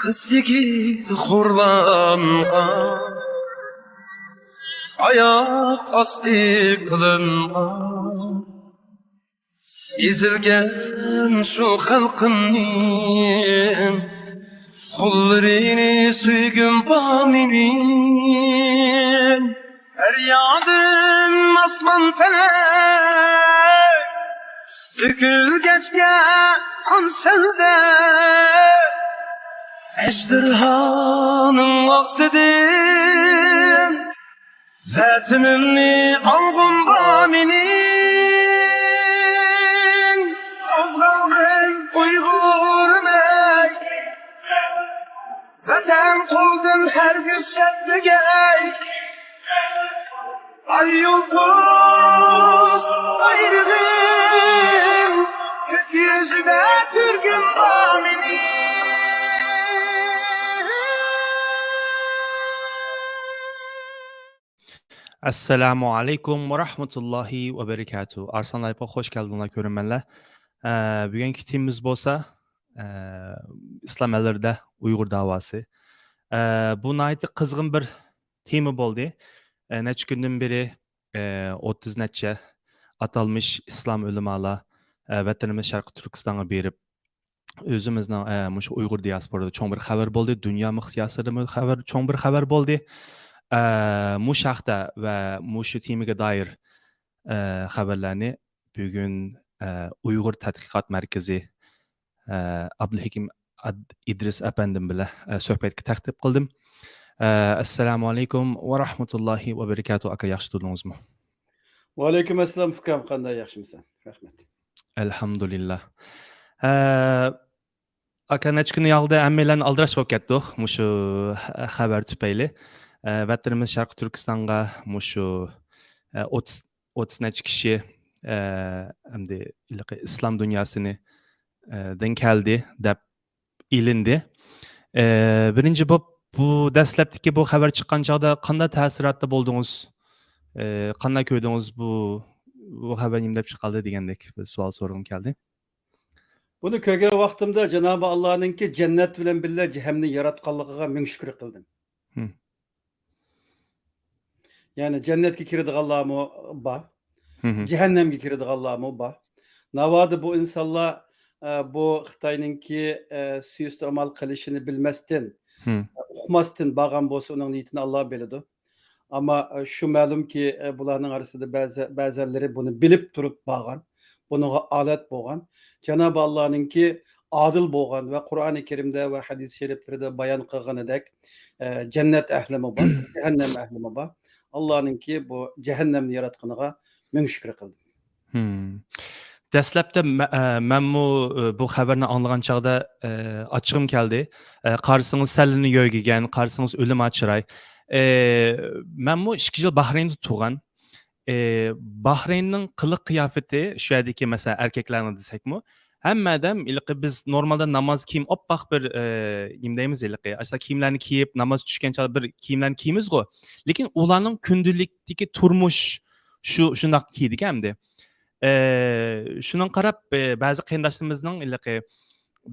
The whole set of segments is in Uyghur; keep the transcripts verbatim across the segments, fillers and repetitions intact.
قىز يىگىت خورلانغان، ئاياق ئاستى قىلىنغان، ئېزىلگەن شۇ خەلقىمنىڭ قوللىرىنى سۆيگۈم بار مېنىڭ. پەريادىم ئاسمان پەلەك، تۆكۈلگەچكە قان سەلدە، ئەجدىرھانىڭ ئاغزىدىن ۋەتىنىمنى ئالغۇم بار مېنىڭ. قوزغالغىن ئۇيغۇرمەن، ۋەتەن قولدىن ھەرگىز كەتمىگەي. ئاي يۇلتۇز بايرىغىم، كۆك يۈزىدە كۆرگۈم بار مېنىڭ. ئەسسالامۇ ئەلەيكۇم ۋە رەھمەتۇللاھى ۋە بەرىكاتۇھ. ئارسلان لايفقا خوش كەلدىڭلار، كۆرۈرمەنلەر. ئە، بۈگۈنكى تېمىمىز بولسا، ئە، ئىسلام ئەللىرىدە ئۇيغۇر داۋاسى. ئە، بۇ ناھايىتى قىزغىن بىر تېما بولدى. ئە، نەچچە كۈندىن بېرى، ئە، ئوتتۇز نەچچە ئاتالمىش ئىسلام ئۆلىمالار، ئە، ۋەتىنىمىز شەرقىي تۈركىستانغا بېرىپ، ئۆزىمىزنىڭ، ئە، مۇشۇ ئۇيغۇر دىياسپورىدا چوڭ بىر خەۋەر بولدى، دۇنيا مىقياسىدىمۇ خەۋەر، چوڭ بىر خەۋەر بولدى. ئە، مۇشۇ ھەقتە ۋە مۇشۇ تېمىگە دائىر، ئە، خەۋەرلەرنى بۈگۈن، ئە، ئۇيغۇر تەتقىقات مەركىزى، ئە، ئابدۇلھېكىم ئاد-، ئىدرىس ئەپەندىم بىلەن، ئە، سۆھبەتكە تەكلىپ قىلدىم. ئە، ئەسسالامۇ ئەلەيكۇم ۋە رەھمەتۇللاھى ۋە بەرىكاتۇھ. ئاكا، ياخشى تۇردىڭىزمۇ؟ ۋەئەلەيكۇم ئەسسالام ئۇكام، قانداق، ياخشىمۇسەن؟ رەھمەت. ئەلھەمدۇلىللا. ئە، ئاكا، نەچچە كۈن ئالدى ھەممەيلەن ئالدىراش بولۇپ كەتتۇق مۇشۇ خەۋەر تۈپەيلى. ئە، ۋەتىنىمىز شەرقىي تۈركىستانغا مۇشۇ، ئە، ئوتتۇز، ئوتتۇز نەچچە كىشى، ئە، ئەمدى ھېلىقى ئىسلام دۇنياسىنى، ئە، دىن كەلدى دەپ ئېلىندى. ئە، بىرىنچى بولۇپ، بۇ دەسلەپتىكى بۇ خەۋەر چىققان چاغدا قانداق تەسىراتتا بولدىڭىز؟ ئە، قانداق كۆردىڭىز بۇ، بۇ خەۋەر نېمە دەپ چىقالدى دېگەندەك بىر سوئال سورىغۇم كەلدى. بۇنى كۆرگەن ۋاقتىمدا جانابى ئاللانىڭكى جەننەت بىلەن بىللە جەھەننەمنى ياراتقانلىقىغا مىڭ شۈكۈر قىلدىم. ھىم. يەنى جەننەتكە كىرىدىغانلارمۇ بار، ھىم. جەھەننەمگە كىرىدىغانلارمۇ بار. ناۋادا بۇ ئىنسانلار، ئە، بۇ خىتاينىڭكى، ئە، سۇيىئىستېمال قىلىشىنى بىلمەستىن، ھىم. ئۇقماستىن بارغان بولسا، ئۇنىڭ نىيىتىنى ئاللا بىلىدۇ. ئەمما، ئە، شۇ مەلۇمكى، ئە، بۇلارنىڭ ئارىسىدا بەزى، بەزەنلىرى بۇنى بىلىپ تۇرۇپ بارغان، بۇنىڭغا ئالەت بولغان. جانابى ئاللانىڭكى ئادىل بولغان ۋە قۇرئانى كەرىمدە ۋە ھەدىس شەرىپلىرىدە بايان قىلغىنىدەك، ئە، جەننەت ئەھلىمۇ بار، جەھەننەم ئەھلىمۇ بار. ئاللانىڭكى بۇ جەھەننەمنى ياراتقىنىغا مىڭ شۈكۈر قىلدىم. ھىم. دەسلەپتە مە-، ئە، مەنمۇ، ئە، بۇ خەۋەرنى ئاڭلىغان چاغدا، ئە، ئاچچىقىم كەلدى. ئە، قارىسىڭىز سەللىنى يۆگىگەن، قارىسىڭىز ئۆلىما چىراي. ئە، مەنمۇ ئىككى يىل باھرەيندا تۇرغان. ئە، باھرەيننىڭ قىلىق قىياپىتى، شۇ يەردىكى مەسىلەن ئەركەكلەرنى دېسەكمۇ، ھەممە ئادەم ھېلىقى بىز نورمالدا ناماز كىيىم ئاپئاق بىر، ئە، نېمە دەيمىز ھېلىقى، ئاشۇنداق كىيىملەرنى كىيىپ، ناماز چۈشكەن چاغدا بىر كىيىملەرنى كىيىمىزغۇ. لېكىن ئۇلارنىڭ كۈندىلىكتىكى تۇرمۇش شۇ، شۇنداق كىيىدىكەن ئەمدى. ئە، شۇنىڭغا قاراپ، ئە، بەزى قېرىنداشلىرىمىزنىڭ ھېلىقى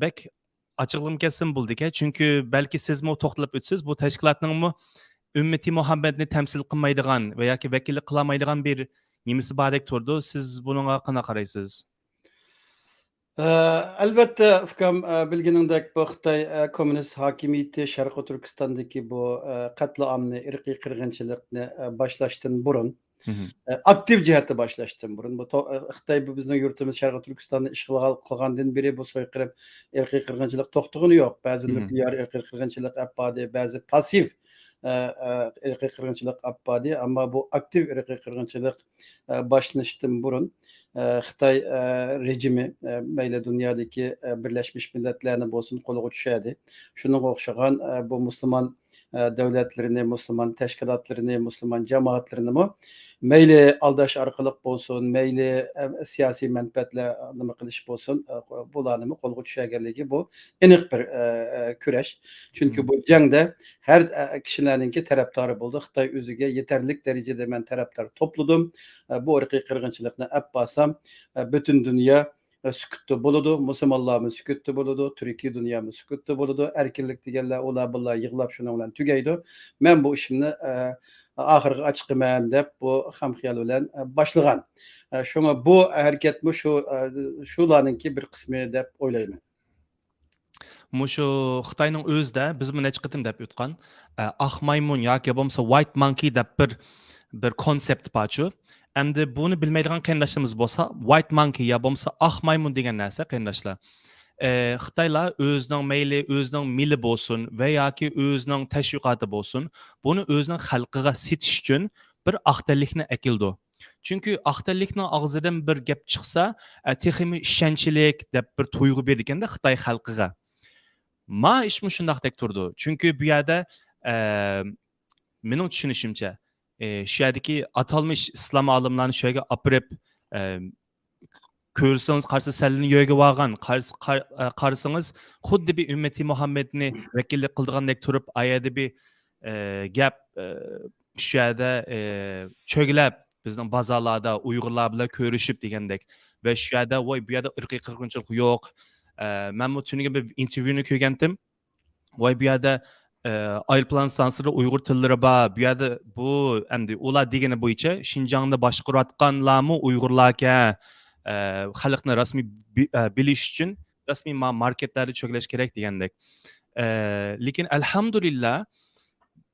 بەك ئاچچىقىم كەتسىمۇ بولىدىكەن. چۈنكى بەلكى سىزمۇ توختىلىپ ئۆتىسىز، بۇ تەشكىلاتنىڭمۇ ئۈممىتى مۇھەممەدنى تەمسىل قىلمايدىغان ۋە ياكى ۋەكىللىك قىلالمايدىغان بىر نېمىسى باردەك تۇرىدۇ. سىز بۇنىڭغا قانداق قارايسىز؟ ئە، ئەلۋەتتە، ئۇكام، ئە، بىلگىنىڭدەك، بۇ خىتاي، ئە، كوممۇنىست ھاكىمىيىتى شەرقىي تۈركىستاندىكى بۇ، ئە، قەتلىئامنى، ئىرقىي قىرغىنچىلىقنى، ئە، باشلاشتىن بۇرۇن، مھم. ئە، ئاكتىپ جەھەتتە باشلاشتىن بۇرۇن، بۇ تو-، ئە، خىتاي بۇ بىزنىڭ يۇرتىمىز شەرقىي تۈركىستاننى ئىشغال قىلغاندىن بېرى بۇ سويقىرىم، ئىرقىي قىرغىنچىلىق توختىغىنى يوق. بەزى مھم. نۇكلېئار ئىرقىي قىرغىنچىلىق ئەپ باردى، بەزى پاسسىپ، ئە، ئە، ئىرقىي قىرغىنچىلىق ئەپ باردى. ئەمما بۇ ئاكتىپ ئىرقىي قىرغىنچىلىق، ئە، باشلىنىشتىن بۇرۇن، ئە، خىتاي، ئە، رېجىمى، ئە، مەيلى دۇنيادىكى، ئە، بىرلەشمىش مىللەتلەرنى بولسۇن قولىغا چۈشەردى. شۇنىڭغا ئوخشىغان، ئە، بۇ مۇسۇلمان، ئە، دۆلەتلىرىنى، مۇسۇلمان تەشكىلاتلىرىنى، مۇسۇلمان جامائەتلىرىنىمۇ مەيلى ئالداش ئارقىلىق بولسۇن، مەيلى، ئە، سىياسىي مەنپەئەتلەر نېمە قىلىش بولسۇن، ئە، بۇلارنىمۇ قولغا چۈشۈرگەنلىكى بۇ ئېنىق بىر، ئە، ئە، كۈرەش. چۈنكى مم. بۇ جەڭدە ھەر، ئە، كىشىلەرنىڭكى تەرەپدارى بولدى. خىتاي ئۆزىگە يېتەرلىك دەرىجىدە مەن تەرەپدار توپلىدىم. ئە، بۇ ئىرقىي قىرغىنچىلىقنى ئەپ بارسام، ئە، پۈتۈن دۇنيا ئە، سۈكۈتتە بولىدۇ، مۇسۇلمانلارمۇ سۈكۈتتە بولىدۇ، تۈركىي دۇنيامۇ سۈكۈتتە بولىدۇ، ئەركىنلىك دېگەنلەر ئۇلار بىللە يىغلاپ شۇنىڭ بىلەن تۈگەيدۇ. مەن بۇ ئىشىمنى، ئە، ئاخىرغا ئاچىقىمەن دەپ بۇ خام خىيال بىلەن، ئە، باشلىغان. ئە، شۇڭا بۇ ھەرىكەتمۇ شۇ، ئە، شۇلارنىڭكى بىر قىسمى دەپ ئويلايمەن. مۇشۇ خىتاينىڭ ئۆزىدە بىزمۇ نەچچە قېتىم دەپ ئۆتكەن، ئە، ئاق مايمۇن ياكى بولمىسا ۋايت مانكى دەپ بىر، بىر كونسېپت بارچۇ. ئەمدى بۇنى بىلمەيدىغان قېرىنداشلىرىمىز بولسا، ۋايت مانكى يا بولمىسا ئاق مايمۇن دېگەن نەرسە، قېرىنداشلار. ئە، خىتايلار ئۆزىنىڭ مەيلى، ئۆزىنىڭ مېلى بولسۇن ۋە ياكى ئۆزىنىڭ تەشۋىقاتى بولسۇن، بۇنى ئۆزىنىڭ خەلقىگە سېتىش ئۈچۈن بىر ئاق تەنلىكنى ئەكېلىدۇ. چۈنكى ئاق تەنلىكنىڭ ئاغزىدىن بىر گەپ چىقسا، ئە، تېخىمۇ ئىشەنچلىك دەپ بىر تۇيغۇ بېرىدىكەندە خىتاي خەلقىگە. ما ئىشمۇ شۇنداقتەك تۇرىدۇ. چۈنكى بۇ يەردە، ئە، مېنىڭ چۈشىنىشىمچە، ئە، شۇ يەردىكى ئاتالمىش ئىسلام ئالىملارنى شۇ يەرگە ئاپىرىپ، ئە، كۆرسىڭىز قارىسا سەللىنى يۆگىۋالغان، قارىسا-، قار-، ئە، قارىسىڭىز خۇددى بىر ئۈممىتى مۇھەممەدنى ۋەكىللىك قىلىدىغاندەك تۇرۇپ، ئا يەردە بىر، ئە، گەپ، ئە، شۇ يەردە، ئە، چۆگىلەپ، بىزنىڭ بازارلاردا ئۇيغۇرلار بىلەن كۆرۈشۈپ دېگەندەك. ۋە شۇ يەردە، ۋاي، بۇ يەردە ئىرقىي قىرغىنچىلىق يوق. ئە، مەنمۇ تۈنۈگۈن بىر ئىنتېرۋيۇنى كۆرگەنتىم. ۋاي، بۇ يەردە، ئە، ئايروپىلان ستانسىلىرى ئۇيغۇر تىللىرى بار. بۇ يەردە بۇ، ئەمدى ئۇلار دېگىنى بويىچە شىنجاڭنى باشقۇرۇۋاتقانلارمۇ ئۇيغۇرلاركەن. ئە، خەلقنى رەسمىي بى-، ئە، بىلىش ئۈچۈن رەسمىي ما-، ماركېتلاردا چۆگىلەش كېرەك دېگەندەك. ئە، لېكىن ئەلھەمدۇلىللا،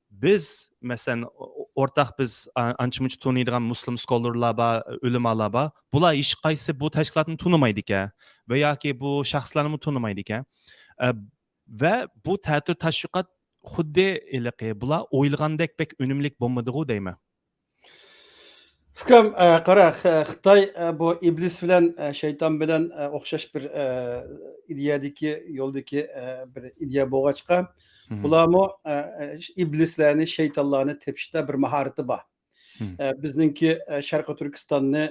بىز، مەسىلەن، ئو-، ئورتاق بىز ئا-، ئانچە-مۇنچە تونۇيدىغان مۇسلىم سكولارلار بار، ئۆلىمالار بار. بۇلار ھېچقايسى بۇ تەشكىلاتنى تونۇمايدىكەن ۋە ياكى بۇ شەخسلەرنىمۇ تونۇمايدىكەن. ئە، ۋە بۇ تەتۈر تەشۋىقات خۇددى ھېلىقى بۇلار ئويلىغاندەك بەك ئۈنۈملۈك بولمىدىغۇ دەيمەن. ئۇكام، ئە، قارا، خ-، خىتاي، ئە، بۇ ئىبلىس بىلەن، ئە، شەيتان بىلەن، ئە، ئوخشاش بىر، ئە، ئىدىيەدىكى، يولدىكى، ئە، بىر ئىدىيە بولغاچقا، بۇلارمۇ، ئە، ئە، ئىبلىسلارنى، شەيتانلارنى تېپىشتا بىر ماھارىتى بار. ئە، بىزنىڭكى، ئە، شەرقىي تۈركىستاننى،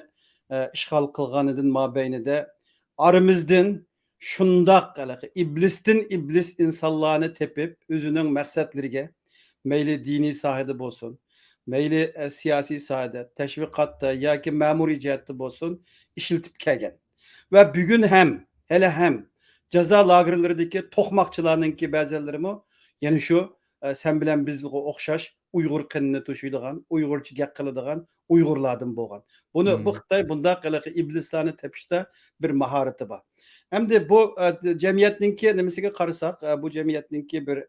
ئە، ئىشغال قىلغىنىدىن مابەينىدە ئارىمىزدىن شۇنداق ھېلىقى ئىبلىستىن ئىبلىس ئىنسانلارنى تېپىپ، ئۆزىنىڭ مەقسەتلىرىگە، مەيلى دىنىي ساھەدە بولسۇن، مەيلى، ئە، سىياسىي ساھەدە، تەشۋىقاتتا ياكى مەمۇرىي جەھەتتە بولسۇن، ئىشلىتىپ كەلگەن. ۋە بۈگۈن ھەم، ھېلى ھەم جازا لاگېرلىرىدىكى توقماقچىلارنىڭكى بەزىلىرىمۇ يەنە شۇ، ئە، سەن بىلەن بىزگە ئوخشاش ئۇيغۇر قېنىنى توشۇيدىغان، ئۇيغۇرچە گەپ قىلىدىغان ئۇيغۇرلاردىن بولغان. بۇنى، بۇ خىتاي بۇنداق ھېلىقى ئىبلىسلارنى تېپىشتا بىر ماھارىتى بار. ئەمدى بۇ، ئە، جەمئىيەتنىڭكى نېمىسىگە قارىساق، ئە، بۇ جەمئىيەتنىڭكى بىر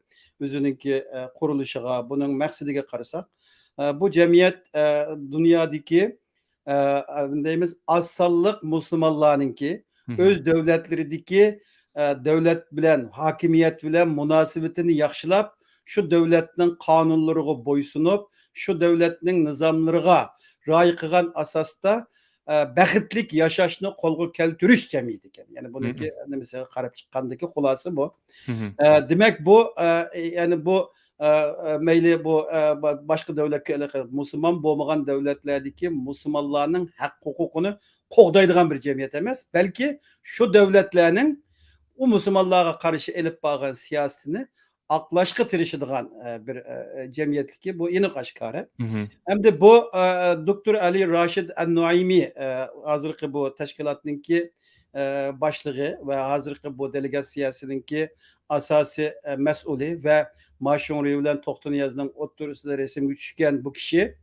ئۆزىنىڭكى، ئە، قۇرۇلۇشىغا، بۇنىڭ مەقسىتىگە قارىساق، ئە، بۇ جەمئىيەت، ئە، دۇنيادىكى، ئە، ئە، دەيمىز، ئاز سانلىق مۇسۇلمانلارنىڭكى ئۆز دۆلەتلىرىدىكى، ئە، دۆلەت بىلەن، ھاكىمىيەت بىلەن مۇناسىۋىتىنى ياخشىلاپ، شۇ دۆلەتنىڭ قانۇنلىرىغا بويسۇنۇپ، شۇ دۆلەتنىڭ نىزاملىرىغا رىئايە قىلغان ئاساستا، ئە، بەختلىك ياشاشنى قولغا كەلتۈرۈش جەمئىيىتى ئىكەن. يەنى بۇنىڭكى نېمىسىگە قاراپ چىققاندىكى خۇلاسە بۇ. ئە، دېمەك، بۇ، ئە، يەنى بۇ، ئە، ئە، مەيلى بۇ، ئە، با-، باشقا دۆلەتكە ئېلىقى، مۇسۇلمان بولمىغان دۆلەتلەردىكى مۇسۇلمانلارنىڭ ھەق ھوقۇقىنى قوغدايدىغان بىر جەمئىيەت ئەمەس، بەلكى شۇ دۆلەتلەرنىڭ ئۇ مۇسۇلمانلارغا قارشى ئېلىپ بارغان سىياسىتىنى ئاقلاشقا تىرىشىدىغان، ئە، بىر، ئە، ئە، جەمئىيەتلىكى بۇ ئېنىق ئاشكارا. ئەمدى بۇ، ئە، دوكتور ئەلى راشىد ئەن نۇئەيمى، ئە، ھازىرقى بۇ تەشكىلاتنىڭكى، ئە، باشلىقى ۋە ھازىرقى بۇ دېلېگاتسىيەسىنىڭكى ئاساسىي، ئە، مەسئۇلى ۋە ما شۇڭرى بىلەن توختىنىيازنىڭ ئوتتۇرىسىدا رەسىمگە چۈشكەن بۇ كىشى،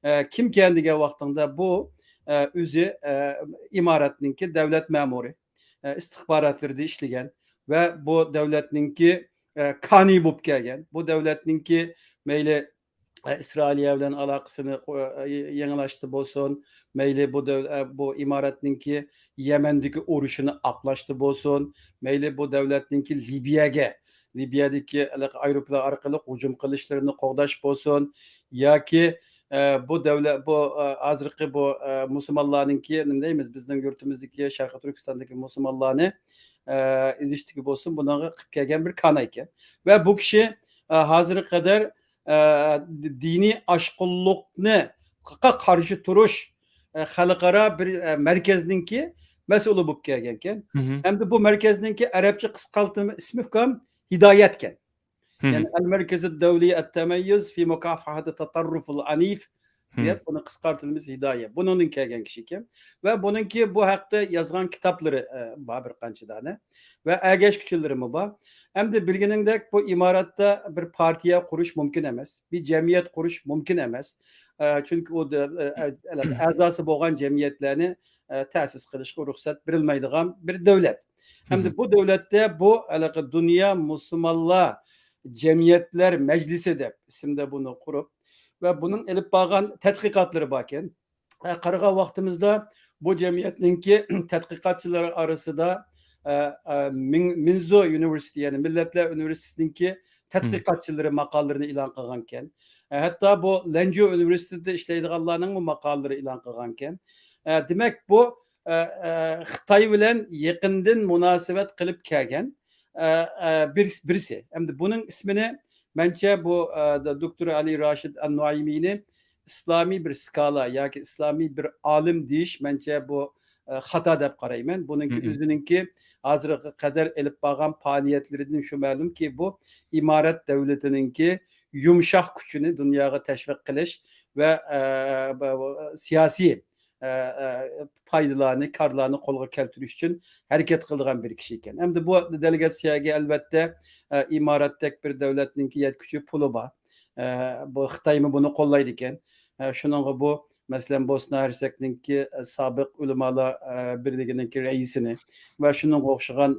ئە، كىمكەن دېگەن ۋاقتىڭدا بۇ، ئە، ئۆزى، ئە، ئىمارەتنىڭكى دەۋلەت مەمۇرى، ئە، ئىستىخباراتلىرىدا ئىشلىگەن ۋە بۇ دەۋلەتنىڭكى، ئە، كانى بولۇپ كەلگەن، بۇ دەۋلەتنىڭكى مەيلى، ئە، ئىسرائىلىيە بىلەن ئالاقىسىنى قو-، ئە، يېڭىلاشتا بولسۇن، مەيلى بۇ دەۋ-، ئە، بۇ ئىمارەتنىڭكى يەمەندىكى ئۇرۇشىنى ئاقلاشتا بولسۇن، مەيلى بۇ دەۋلەتنىڭكى لىبىيەگە، لىبىيەدىكى ھېلىقى ئايروپىلان ئارقىلىق ھۇجۇم قىلىشلىرىنى قوغداش بولسۇن ياكى، ئە، بۇ دەۋلەت، بۇ، ئە، ھازىرقى بۇ، ئە، مۇسۇلمانلارنىڭكى، نېمە دەيمىز، بىزنىڭ يۇرتىمىزدىكى شەرقىي تۈركىستاندىكى مۇسۇلمانلارنى، ئە، ئېزىشتىكى بولسۇن، بۇنىڭغا قىلىپ كەلگەن بىر كاناي ئىكەن. ۋە بۇ كىشى، ئە، ھازىرغا قەدەر، ئە، دىنىي ئاشقۇنلۇقنى قا-، قارشى تۇرۇش، ئە، خەلقئارا بىر، ئە، مەركەزنىڭكى مەسئۇلى بولۇپ كەلگەنكەن. ھەمدە بۇ مەركەزنىڭكى ئەرەبچە قىسقارتما ئىسمى ئۇكام ھىدايەتكەن. يەنى المركز الدولي التميز في مكافحة التطرف العنيف دېيەر، بۇنى قىسقارتىلمىسى ھىدايە. بۇنىڭدىن كەلگەن كىشى ئىكەن. ۋە بۇنىڭكى بۇ ھەقتە يازغان كىتابلىرى، ئە، بار بىر قانچە دانە. ۋە ئەگەشكۈچىلىرىمۇ بار. ئەمدى بىلگىنىڭدەك، بۇ ئىمارەتتە بىر پارتىيە قۇرۇش مۇمكىن ئەمەس. بىر جەمئىيەت قۇرۇش مۇمكىن ئەمەس. ئە، چۈنكى ئۇ دە-، ئە، ئە، ئەزاسى بولغان جەمئىيەتلەرنى، ئە، تەسىس قىلىشقا رۇخسەت بېرىلمەيدىغان بىر دەۋلەت. ھەمدە بۇ دۆلەتتە بۇ ھېلىقى دۇنيا مۇسۇلمانلار جەمئىيەتلەر مەجلىسى دەپ ئىسىمدە بۇنى قۇرۇپ ۋە بۇنىڭ ئېلىپ بارغان تەتقىقاتلىرى باركەن. ئە، قارىغان ۋاقتىمىزدا بۇ جەمئىيەتنىڭكى تەتقىقاتچىلىرى ئارىسىدا، ئە، ئە، مىڭ-، مىنزو ئۇنىۋېرسىتېتى، يەنى مىللەتلەر ئۇنىۋېرسىتېتىنىڭكى تەتقىقاتچىلىرى ماقالىلىرىنى ئېلان قىلغانىكەن. ئە، ھەتتا بۇ لەنجۇ ئۇنىۋېرسىتېتىدا ئىشلەيدىغانلارنىڭمۇ ماقالىلىرى ئېلان قىلغانىكەن. ئە، دېمەك، بۇ، ئە، ئە، خىتاي بىلەن يېقىندىن مۇناسىۋەت قىلىپ كەلگەن، ئە، ئە، بىر-، بىرسى. ئەمدى بۇنىڭ ئىسمىنى، مەنچە، بۇ، ئە، د-، دوكتور ئەلى راشىد ئەن نۇئەيمىنى ئىسلامىي بىر سكالا ياكى ئىسلامىي بىر ئالىم دېيىش، مەنچە، بۇ، ئە، خاتا دەپ قارايمەن. بۇنىڭكى ئۆزىنىڭكى ھازىرغا قەدەر ئېلىپ بارغان پائالىيەتلىرىدىن شۇ مەلۇمكى، بۇ ئىمارەت دەۋلىتىنىڭكى يۇمشاق كۈچىنى دۇنياغا تەشۋىق قىلىش ۋە، ئە، بۇ، بۇ سىياسىي، ئە، ئە، پايدىلارنى، كارلارنى قولغا كەلتۈرۈش ئۈچۈن ھەرىكەت قىلىدىغان بىر كىشى ئىكەن. ئەمدى بۇ دېلېگاتسىيەگە، ئەلۋەتتە، ئە، ئىمارەتتەك بىر دەۋلەتنىڭكى يەتكۈچى پۇلى بار. ئە، بۇ خىتايمۇ بۇنى قوللايدىكەن. ئە، شۇنىڭغا بۇ، مەسىلەن، بوسنا ھەرسەكنىڭكى، ئە، سابىق ئۆلىمالار، ئە، بىرلىكىنىڭكى رەئىسىنى ۋە شۇنىڭغا ئوخشىغان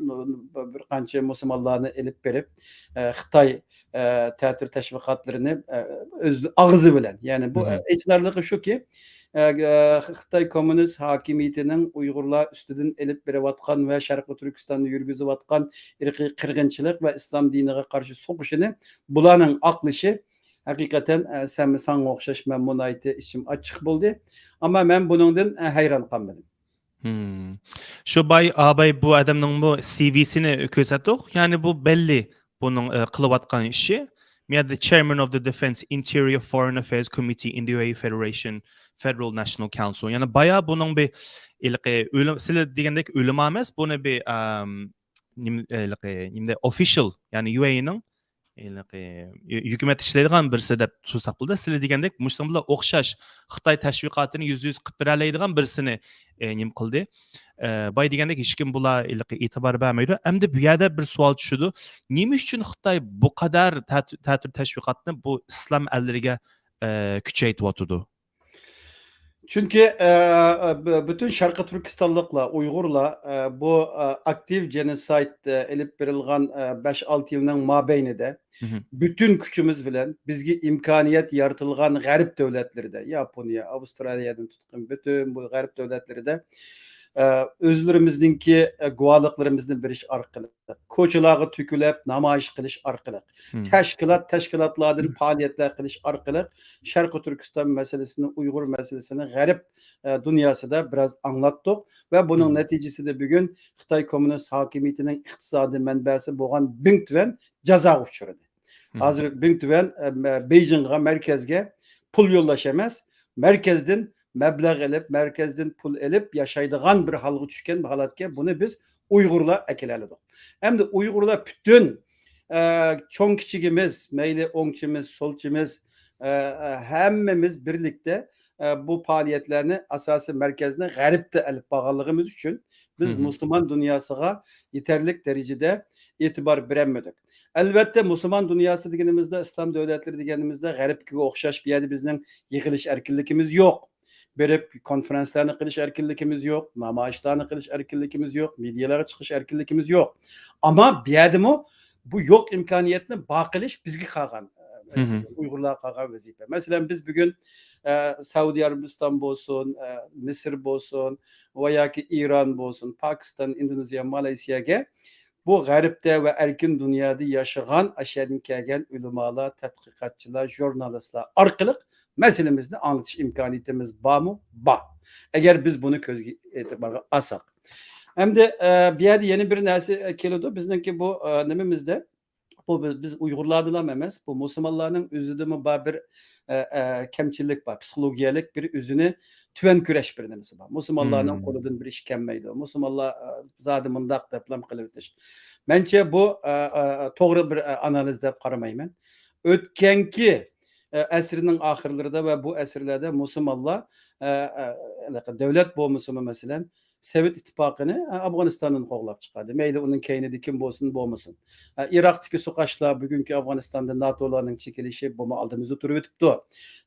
بىر قانچە مۇسۇلمانلارنى ئېلىپ بېرىپ، ئە، خىتاي، ئە، تەتۈر تەشۋىقاتلىرىنى، ئە، ئۆز ئاغزى بىلەن، يەنى بۇ، ئە، ئېچىنارلىقى شۇكى، ئە، خىتاي كوممۇنىست ھاكىمىيىتىنىڭ ئۇيغۇرلار ئۈستىدىن ئېلىپ بېرىۋاتقان ۋە شەرقىي تۈركىستاندا يۈرگۈزۈۋاتقان ئىرقىي قىرغىنچىلىق ۋە ئىسلام دىنىغا قارشى سوقۇشىنى بۇلارنىڭ ئاقلىشى، ھەقىقەتەن، ئە، سەن، ساڭا ئوخشاش مەنمۇ ناھايىتى ئىچىم ئاچچىق بولدى. ئەمما مەن بۇنىڭدىن، ئە، ھەيران قالمىدىم. شۇ باي، ئاباي بۇ ئادەمنىڭمۇ سىۋىسىنى كۆرسەتتۇق. يەنى بۇ بەللى بۇنىڭ، ئە، قىلىۋاتقان ئىشى. مۇ يەردە Chairman of the Defense Interior Foreign Affairs Committee in the U A E Federation Federal National Council. يەنى بايا بۇنىڭ بىر ھېلىقى ئۆلۈم، سىلەر دېگەندەك ئۆلىما ئەمەس، بۇنى بىر، ئەم، نېمە، ھېلىقى نېمىدە، ئوفىشال، يەنى يۇ ئېي ئىنىڭ ھېلىقى ھۆ-، ھۆكۈمەت ئىشلەيدىغان بىرسى دەپ تۇرساق بولىدۇ. سىلەر دېگەندەك مۇشۇنىڭ بىلەن ئوخشاش خىتاي تەشۋىقاتىنى يۈزدە يۈز قىلىپ بېرەلەيدىغان بىرسىنى، ئە، نېمە قىلدى. ئە، باي دېگەندەك ھېچكىم بۇلار ھېلىقى ئېتىبار بەرمەيدۇ. ئەمدى بۇ يەردە بىر سوئال چۈشىدۇ. نېمە ئۈچۈن خىتاي بۇ قەدەر تەت-، تەتۈر تەشۋىقاتنى بۇ ئىسلام ئەللىرىگە، ئە، كۈچەيتىۋاتىدۇ؟ چۈنكى، ئە، ئە، بۈ-، بۈتۈن شەرقىي تۈركىستانلىقلار، ئۇيغۇرلار، ئە، بۇ، ئە، ئاكتىپ جېنوسايد، ئە، ئېلىپ بېرىلغان، ئە، بەش-ئالتە يىلنىڭ مابەينىدە بۈتۈن كۈچىمىز بىلەن بىزگە ئىمكانىيەت يارىتىلغان غەرب دۆلەتلىرىدە، ياپونىيە، ئاۋسترالىيەدىن تۇتقىن پۈتۈن بۇ غەرب دۆلەتلىرىدە، ئە، ئۆزلىرىمىزنىڭكى، ئە، گۇۋاھلىقلىرىمىزنى بېرىش ئارقىلىق، كوچىلارغا تۆكۈلۈپ نامايىش قىلىش ئارقىلىق، تەشكىلات، تەشكىلاتلاردىن پائالىيەتلەر قىلىش ئارقىلىق شەرقىي تۈركىستان مەسىلىسىنى، ئۇيغۇر مەسىلىسىنى غەرب، ئە، دۇنياسىدا بىراز ئاڭلاتتۇق ۋە بۇنىڭ نەتىجىسىدە بۈگۈن خىتاي كوممۇنىست ھاكىمىيىتىنىڭ ئىقتىسادىي مەنبەسى بولغان بىڭتۈەن جازاغا ئۇچرىدى. ھازىر بىڭتۈەن، ئە، مە-، بېيجىڭغا، مەركەزگە پۇل يوللاش ئەمەس، مەركەزدىن مەبلەغ ئېلىپ، مەركەزدىن پۇل ئېلىپ ياشايدىغان بىر ھالغا چۈشكەن بىر ھالەتكە بۇنى بىز ئۇيغۇرلار ئەكېلەلىدۇق. ئەمدى ئۇيغۇرلار پۈتۈن، ئە، چوڭ كىچىكىمىز، مەيلى ئوڭچىمىز، سولچىمىز، ئە، ئە، ھەممىمىز بىرلىكتە، ئە، بۇ پائالىيەتلەرنى ئاساسىي مەركەزنى غەربتە ئېلىپ بارغانلىقىمىز ئۈچۈن بىز مۇسۇلمان دۇنياسىغا يېتەرلىك دەرىجىدە ئېتىبار بېرەلمىدۇق. ئەلۋەتتە، مۇسۇلمان دۇنياسى دېگىنىمىزدە، ئىسلام دۆلەتلىرى دېگىنىمىزدە غەربكىگە ئوخشاش بۇ يەردە بىزنىڭ يىغىلىش ئەركىنلىكىمىز يوق. بېرىپ كونفېرانسلارنى قىلىش ئەركىنلىكىمىز يوق، نامايىشلارنى قىلىش ئەركىنلىكىمىز يوق، مېدىيالارغا چىقىش ئەركىنلىكىمىز يوق. ئەمما بۇ يەردىمۇ بۇ يوق ئىمكانىيەتنى بار قىلىش بىزگە قالغان، ئە، ۋەزىپە، ئۇيغۇرلارغا قالغان ۋەزىپە. مەسىلەن، بىز بۈگۈن، ئە، سەئۇدى ئەرەبىستان بولسۇن، ئە، مىسىر بولسۇن ۋە ياكى ئىران بولسۇن، پاكىستان، ئىندونېزىيە، مالايسىيەگە بۇ غەربتە ۋە ئەركىن دۇنيادا ياشىغان ئاشۇ يەردىن كەلگەن ئۆلىمالار، تەتقىقاتچىلار، ژۇرنالىستلار ئارقىلىق مەسىلىمىزنى ئاڭلىتىش ئىمكانىيىتىمىز بارمۇ؟ بار. ئەگەر بىز بۇنى كۆزگە ئېتىبارغا ئالساق. ئەمدى، ئە، بۇ يەردە يەنە بىر نەرسە، ئە، كېلىدۇ. بىزنىڭكى بۇ، ئە، نېمىمىزدە، بۇ بىز، بىز ئۇيغۇرلاردىلا ئەمەس، بۇ مۇسۇلمانلارنىڭ ئۆزىدىمۇ بار بىر، ئە، ئە، كەمچىلىك بار، پسىخولوگىيەلىك بىر ئۆزىنى تۆۋەن كۆرۈش بىر نېمىسى بار. مۇسۇلمانلارنىڭ قولىدىن بىر ئىش كەلمەيدۇ. مۇسۇلمانلار، ئە، زادى مۇنداق دەپلام قىلىۋېتىش. مەنچە بۇ، ئە، ئە، توغرا بىر، ئە، ئانالىز دەپ قارىمايمەن. ئۆتكەنكى ئە، ئەسىرنىڭ ئاخىرلىرىدا ۋە بۇ ئەسىرلەردە مۇسۇلمانلار، ئە، ئە، ھېلىقى دۆلەت بولمىسىمۇ، مەسىلەن، سوۋېت ئىتتىپاقىنى، ئە، ئافغانىستاندىن قوغلاپ چىقاردى. مەيلى ئۇنىڭ كەينىدە كىم بولسۇن، بولمىسۇن. ئە، ئىراقتىكى سۇ قاشلار، بۈگۈنكى ئافغانىستاندا ناتولارنىڭ چېكىنىشى بۇمۇ ئالدىمىزدا تۇرۇۋېتىپتۇ.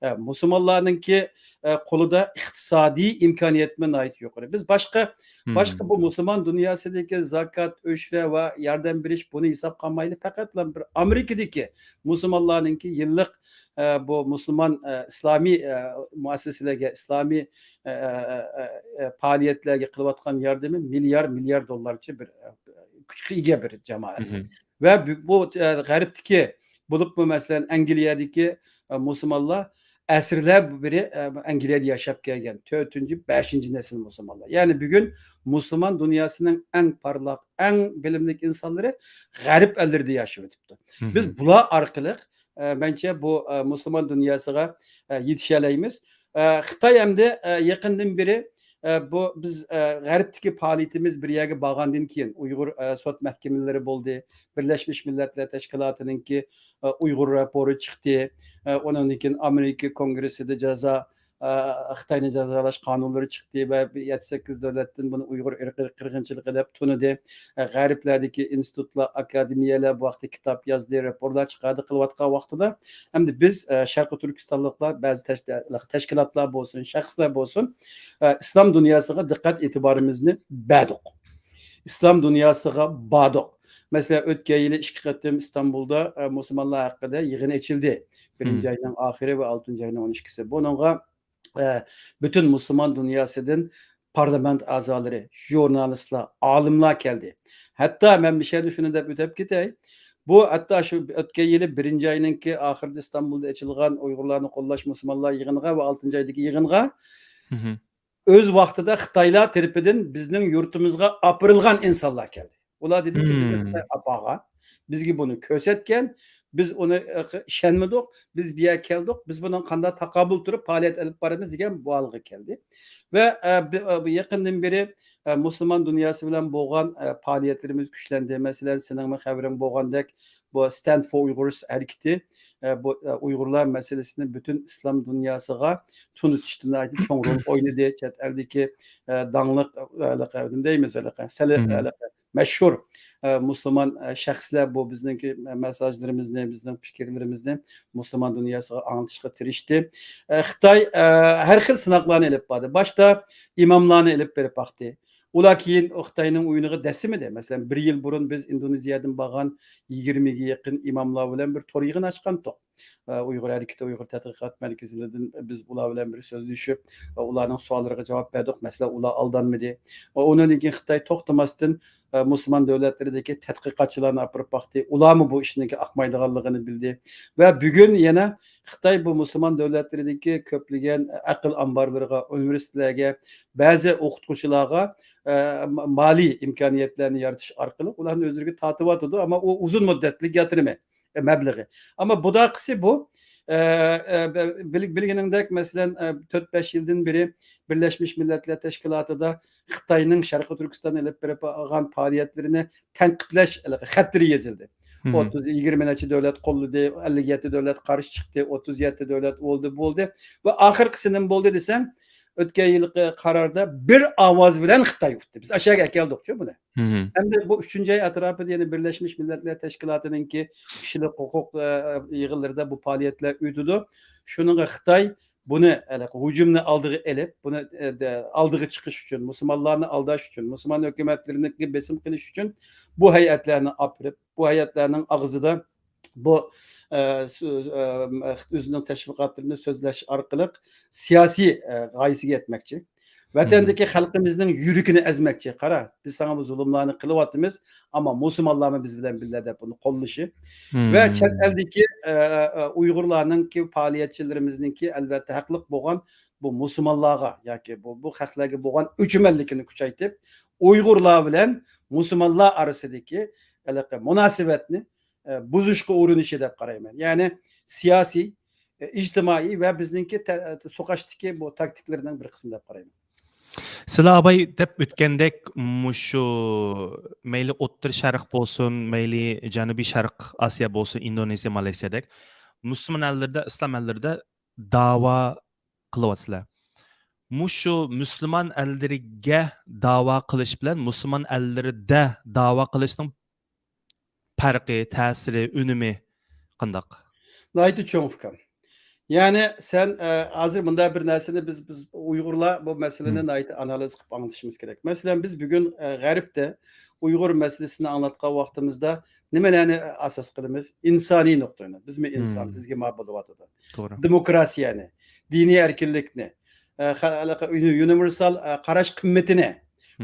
ئە، مۇسۇلمانلارنىڭكى، ئە، قولىدا ئىقتىسادىي ئىمكانىيەتمۇ ناھايىتى يۇقىرى. بىز باشقا، باشقا بۇ مۇسۇلمان دۇنياسىدىكى زاكات، ئۆشرە ۋە ياردەم بېرىش، بۇنى ھېسابقا ئالمايلى، پەقەتلا بىر ئامېرىكىدىكى مۇسۇلمانلارنىڭكى يىللىق، ئە، بۇ مۇسۇلمان، ئە، ئىسلامىي، ئە، مۇئەسسەسىلەرگە، ئىسلامىي، ئە، ئە، ئە، ئە، پائالىيەتلەرگە قىلىۋاتقان ياردىمى مىليار، مىليار دوللارچە بىر، ئە، كۈچكە ئىگە بىر جامائەت. ۋە بۇ، بۇ، ئە، غەربتىكى، بولۇپمۇ، مەسىلەن، ئەنگلىيەدىكى، ئە، مۇسۇلمانلار ئەسىرلەر بېرى، ئە، ئەنگلىيەدە ياشاپ كەلگەن تۆتىنچى، بەشىنچى نەسىل مۇسۇلمانلار. يەنى بۈگۈن مۇسۇلمان دۇنياسىنىڭ ئەڭ پارلاق، ئەڭ بىلىملىك ئىنسانلىرى غەرب ئەللىرىدە ياشاۋېتىپتۇ. بىز بۇلار ئارقىلىق، ئە، مەنچە بۇ، ئە، مۇسۇلمان دۇنياسىغا، ئە، يېتىشەلەيمىز. ئە، خىتاي ئەمدى، ئە، يېقىندىن بېرى، ئە، بۇ بىز، ئە، غەربتىكى پائالىيىتىمىز بىر يەرگە بارغاندىن كېيىن، ئۇيغۇر، ئە، سوت مەھكىمىلىرى بولدى، بىرلەشمىش مىللەتلەر تەشكىلاتىنىڭكى، ئە، ئۇيغۇر راپورى چىقتى، ئە، ئۇنىڭدىن كېيىن ئامېرىكا كونگرېسسىدا جازا، ئە، خىتاينى جازالاش قانۇنلىرى چىقتى ۋە بىر يەتتە سەككىز دۆلەتتىن بۇنى ئۇيغۇر ئىرقىي قىرغىنچىلىقى دەپ تونۇدى. ئە، غەربلەردىكى ئىنستىتۇتلار، ئاكادېمىيەلەر بۇ ھەقتە كىتاب يازدى، راپورلار چىقاردى قىلىۋاتقان ۋاقتىدا، ئەمدى بىز، ئە، شەرقىي تۈركىستانلىقلار، بەزى تەش-، تەشكىلاتلار بولسۇن، شەخسلەر بولسۇن، ئە، ئىسلام دۇنياسىغا دىققەت ئېتىبارىمىزنى بەردۇق. ئىسلام دۇنياسىغا باردۇق. مەسىلەن، ئۆتكەن يىلى ئىككى قېتىم ئىستانبۇلدا، ئە، مۇسۇلمانلار ھەققىدە يىغىن ئېچىلدى. بىرىنچى ئاينىڭ ئاخىرى ۋە ئالتىنچى ئاينىڭ ئون ئىككىسى. بۇنىڭغا، ئە، پۈتۈن مۇسۇلمان دۇنياسىدىن پارلامېنت ئەزالىرى، ژۇرنالىستلار، ئالىملار كەلدى. ھەتتا مەن مۇشۇ يەردە شۇنى دەپ ئۆتۈپ كېتەي. بۇ ھەتتا شۇ ئۆتكەن يىلى بىرىنچى ئاينىڭكى ئاخىرىدا ئىستانبۇلدا ئېچىلغان ئۇيغۇرلارنى قوللاش مۇسۇلمانلار يىغىنىغا ۋە ئالتىنچى ئايدىكى يىغىنغا ئۆز ۋاقتىدا خىتايلار تەرىپىدىن بىزنىڭ يۇرتىمىزغا ئاپىرىلغان ئىنسانلار كەلدى. ئۇلار دېدىكى، بىزنى خىتاي ئاپارغان، بىزگە بۇنى كۆرسەتكەن، بىز ئۇنى، ئە، ئىشەنمىدۇق، بىز بۇ يەرگە كەلدۇق، بىز بۇنىڭغا قانداق تاقابىل تۇرۇپ پائالىيەت ئېلىپ بارىمىز دېگەن بۇ ھالغا كەلدى. ۋە، ئە، بى-، ئە، بۇ يېقىندىن بېرى، ئە، مۇسۇلمان دۇنياسى بىلەن بولغان، ئە، پائالىيەتلىرىمىز كۈچلەندى. مەسىلەن، سېنىڭمۇ خەۋىرىڭ بولغاندەك، بۇ Stand for Uyghurs ھەرىكىتى، ئە، بۇ، ئە، ئۇيغۇرلار مەسىلىسىنى پۈتۈن ئىسلام دۇنياسىغا تونۇتۇشتا ناھايىتى چوڭ رول ئوينىدى. چەت ئەلدىكى، ئە، داڭلىق، ئە، ھېلىقى، نېمە دەيمىز، ھېلىقى، سەل-، ھېلىقى مەشھۇر، ئە، مۇسۇلمان، ئە، شەخسلەر بۇ بىزنىڭكى مەساجلىرىمىزنى، بىزنىڭ پىكىرلىرىمىزنى مۇسۇلمان دۇنياسىغا ئاڭلىتىشقا تىرىشتى. ئە، خىتاي، ئە، ھەر خىل سىناقلارنى ئېلىپ باردى. باشتا ئىماملارنى ئېلىپ بېرىپ باقتى. ئۇلار كېيىن خىتاينىڭ ئويۇنىغا دەسسىمىدى. مەسىلەن، بىر يىل بۇرۇن بىز ئىندونېزىيەدىن بارغان يىگىرمىگە يېقىن ئىماملار بىلەن بىر تور يىغىنى ئاچقانتۇق. ئە، ئۇيغۇر ھەرىكىتى، ئۇيغۇر تەتقىقات مەركىزىدىن بىز ئۇلار بىلەن بىر سۆزلىشىپ، ئە، ئۇلارنىڭ سوئاللىرىغا جاۋاب بەردۇق. مەسىلەن، ئۇلار ئالدانمىدى. ئە، ئۇنىڭدىن كېيىن خىتاي توختىماستىن، ئە، مۇسۇلمان دۆلەتلىرىدىكى تەتقىقاتچىلارنى ئاپىرىپ باقتى. ئۇلارمۇ بۇ ئىشنىڭكى ئاقمايدىغانلىقىنى بىلدى. ۋە بۈگۈن يەنە خىتاي بۇ مۇسۇلمان دۆلەتلىرىدىكى كۆپلىگەن ئەقىل ئامبارلىرىغا، ئۇنىۋېرسىتېتلەرگە، بەزى ئوقۇتقۇچىلارغا، ئە، ما-، مالىي ئىمكانىيەتلەرنى يارىتىش ئارقىلىق ئۇلارنى ئۆزلىرىگە تارتىۋاتىدۇ. ئەمما ئۇ ئۇزۇن مۇددەتلىك ياتىرىمى، ئە، مەبلىغى. ئەمما بۇداقىسى بۇ، ئە، ئە، بە-، بىل-، بىلگىنىڭدەك، مەسىلەن، ئە، تۆت بەش يىلدىن بېرى بىرلەشمىش مىللەتلەر تەشكىلاتىدا خىتاينىڭ شەرقىي تۈركىستاندا ئېلىپ بېرىپ بارغان پائالىيەتلىرىنى تەنقىدلەش خەتلىرى يېزىلدى. ئوتتۇز، يىگىرمە نەچچە دۆلەت قوللىدى، ئەللىك يەتتە دۆلەت قارشى چىقتى، ئوتتۇز يەتتە دۆلەت بولدى، بولدى. ۋە ئاخىرقىسى نېمە بولدى دېسەڭ، ئۆتكەن يىلقى قاراردا بىر ئاۋاز بىلەن خىتاي ئۇتتى. بىز ئاشۇ يەرگە ئەكەلدۇقچۇ بۇنى. ئەمدى بۇ ئۈچىنچى ئاي ئەتراپىدا يەنە بىرلەشمىش مىللەتلەر تەشكىلاتىنىڭكى كىشىلىك ھوقۇق، ئە، يىغىنلىرىدا بۇ پائالىيەتلەر ئۆتىدۇ. شۇنىڭغا خىتاي بۇنى، ھېلىقى ھۇجۇمنى ئالدىغا ئېلىپ، بۇنى، ئە، دە-، ئالدىغا چىقىش ئۈچۈن، مۇسۇلمانلارنى ئالداش ئۈچۈن، مۇسۇلمان ھۆكۈمەتلىرىنى بېسىم قىلىش ئۈچۈن بۇ ھەيئەتلەرنى ئاپىرىپ، بۇ ھەيئەتلەرنىڭ ئاغزىدا بۇ، ئە، سۆز-، ئە، ئۆزىنىڭ تەشۋىقاتلىرىنى سۆزلەش ئارقىلىق سىياسىي، ئە، غايىسىگە يەتمەكچى. ۋەتەندىكى خەلقىمىزنىڭ يۈرىكىنى ئەزمەكچى. قارا، بىز ساڭا بۇ زۇلۇملارنى قىلىۋاتىمىز، ئەمما مۇسۇلمانلارمۇ بىز بىلەن بىللە دەپ بۇنى قوللىشى. ۋە چەت ئەلدىكى، ئە، ئە، ئۇيغۇرلارنىڭكى پائالىيەتچىلىرىمىزنىڭكى ئەلۋەتتە ھەقلىق بولغان بۇ مۇسۇلمانلارغا ياكى بۇ، بۇ خەقلەرگە بولغان ئۆچمەنلىكىنى كۈچەيتىپ، ئۇيغۇرلار بىلەن مۇسۇلمانلار ئارىسىدىكى ھېلىقى مۇناسىۋەتنى، ئە، بۇزۇشقا ئۇرۇنۇشى دەپ قارايمەن. يەنى سىياسىي، ئە، ئىجتىمائىي ۋە بىزنىڭكى تە-، سوقاشتىكى بۇ تاكتىكىلىرىنىڭ بىر قىسمى دەپ قارايمەن. سىلەر ئاباي دەپ ئۆتكەندەك، مۇشۇ مەيلى ئوتتۇرا شەرق بولسۇن، مەيلى جەنۇبىي شەرق ئاسىيا بولسۇن، ئىندونېزىيە، مالايسىيادەك مۇسۇلمان ئەللىرىدە، ئىسلام ئەللىرىدە داۋا قىلىۋاتىسىلەر. مۇشۇ مۇسۇلمان ئەللىرىگە داۋا قىلىش بىلەن مۇسۇلمان ئەللىرىدە داۋا قىلىشنىڭ پەرقى، تەسىرى، ئۈنۈمى قانداق؟ ناھايىتى چوڭ، ئۇكام. يەنى سەن، ئە، ھازىر مۇنداق بىر نەرسىنى بىز، بىز ئۇيغۇرلار بۇ مەسىلىنى ناھايىتى ئانالىز قىلىپ ئاڭلىتىشىمىز كېرەك. مەسىلەن، بىز بۈگۈن، ئە، غەربتە ئۇيغۇر مەسىلىسىنى ئاڭلاتقان ۋاقتىمىزدا نېمىلەرنى ئاساس قىلىمىز؟ ئىنسانىي نۇقتىئىنى. بىزمۇ ئىنسان، بىزگە ما بولۇۋاتىدۇ. توغرا. دېموكراتىيەنى، دىنىي ئەركىنلىكنى، ئە، خە-، ئۇنىۋېرسال، ئە، قاراش قىممىتىنى،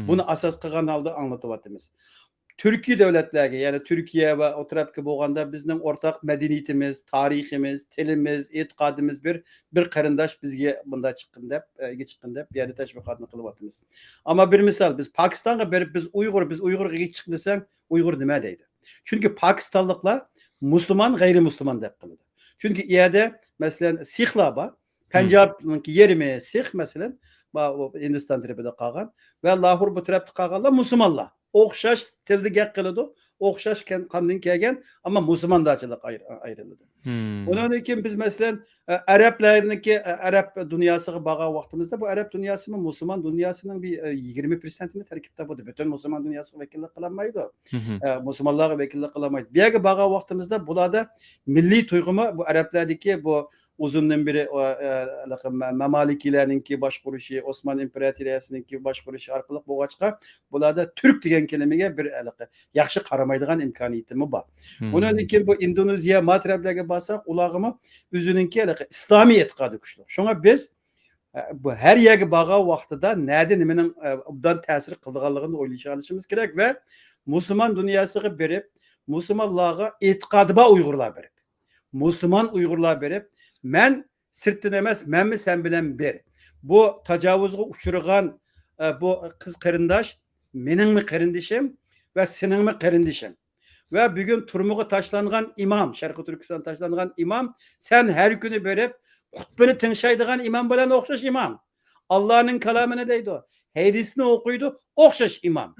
بۇنى ئاساس قىلغان ھالدا ئاڭلىتىۋاتىمىز. تۈركىي دۆلەتلەرگە، يەنى تۈركىيە ۋە ئوتتۇرا ئەپكە بولغاندا بىزنىڭ ئورتاق مەدەنىيىتىمىز، تارىخىمىز، تىلىمىز، ئېتىقادىمىز بىر، بىر قېرىنداش بىزگە مۇنداق چىققىن دەپ، ئە، ئىگە چىققىن دەپ، يەنى تەشۋىقاتنى قىلىۋاتىمىز. ئەمما بىر مىسال، بىز پاكىستانغا بېرىپ، بىز ئۇيغۇر، بىز ئۇيغۇرغا ئىگە چىق دېسەڭ، ئۇيغۇر نېمە دەيدۇ؟ چۈنكى پاكىستانلىقلار مۇسۇلمان، غەيرىي مۇسۇلمان دەپ قىلىدۇ. چۈنكى ئۇ يەردە، مەسىلەن، سىخلار بار. پەنجابنىڭكى يېرىمى سىخ، مەسىلەن، ھىندىستان تەرىپىدە قالغان ۋە لاھور بۇ تەرەپتە قالغانلار مۇسۇلمانلار. ئوخشاش تىلدا گەپ قىلىدۇ، ئوخشاش كەن-، قاندىن كەلگەن، ئەمما مۇسۇلماندارچىلىق ئاير-، ئايرىلىدۇ. ئۇنىڭدىن كېيىن بىز، مەسىلەن، ئە، ئەرەبلەرنىڭكى، ئە، ئەرەب دۇنياسىغا بارغان ۋاقتىمىزدا، بۇ ئەرەب دۇنياسىمۇ مۇسۇلمان دۇنياسىنىڭ بىر، ئە، يىگىرمە پىرسەنتىنى تەركىب تاپىدۇ. پۈتۈن مۇسۇلمان دۇنياسىغا ۋەكىللىك قىلالمايدۇ. ئە، مۇسۇلمانلارغا ۋەكىللىك قىلالمايدۇ. بۇ يەرگە بارغان ۋاقتىمىزدا بۇلاردا مىللىي تۇيغۇمۇ بۇ ئەرەبلەردىكى بۇ ئۇزۇندىن بېرى، ئە، ئە، ھېلىقى مە-، مەمالىكىيلەرنىڭكى باشقۇرۇشى، ئوسمان ئىمپېراتورىيەسىنىڭكى باشقۇرۇشى ئارقىلىق بولغاچقا، بۇلاردا تۈرك دېگەن كەلىمىگە بىر ھېلىقى ياخشى قارىمايدىغان ئىمكانىيىتىمۇ بار. ئۇنىڭدىن كېيىن بۇ ئىندونېزىيە، ما تەرەپلەرگە بارساق، ئۇلارغىمۇ ئۆزىنىڭكى ھېلىقى ئىسلامىي ئېتىقادى كۈچلۈك. شۇڭا بىز، ئە، بۇ ھەر يەرگە بارغان ۋاقتىدا نەدە نېمىنىڭ، ئە، ئوبدان تەسىر قىلىدىغانلىقىنى ئويلىشالىشىمىز كېرەك ۋە مۇسۇلمان دۇنياسىغا بېرىپ، مۇسۇلمانلارغا ئېتىقادى بار ئۇيغۇرلار بېرىپ، مۇسۇلمان ئۇيغۇرلار بېرىپ، مەن سىرتتىن ئەمەس، مەنمۇ سەن بىلەن بىر. بۇ تاجاۋۇزغا ئۇچرىغان، ئە، بۇ قىز قېرىنداش مېنىڭمۇ قېرىندىشىم ۋە سېنىڭمۇ قېرىندىشىڭ. ۋە بۈگۈن تۈرمىگە تاشلانغان ئىمام، شەرقىي تۈركىستان تاشلانغان ئىمام، سەن ھەر كۈنى بېرىپ خۇتبىنى تىڭشايدىغان ئىمام بىلەن ئوخشاش ئىمام. ئاللانىڭ كالامىنى دەيدۇ، ھەدىسنى ئوقۇيدۇ، ئوخشاش ئىمام.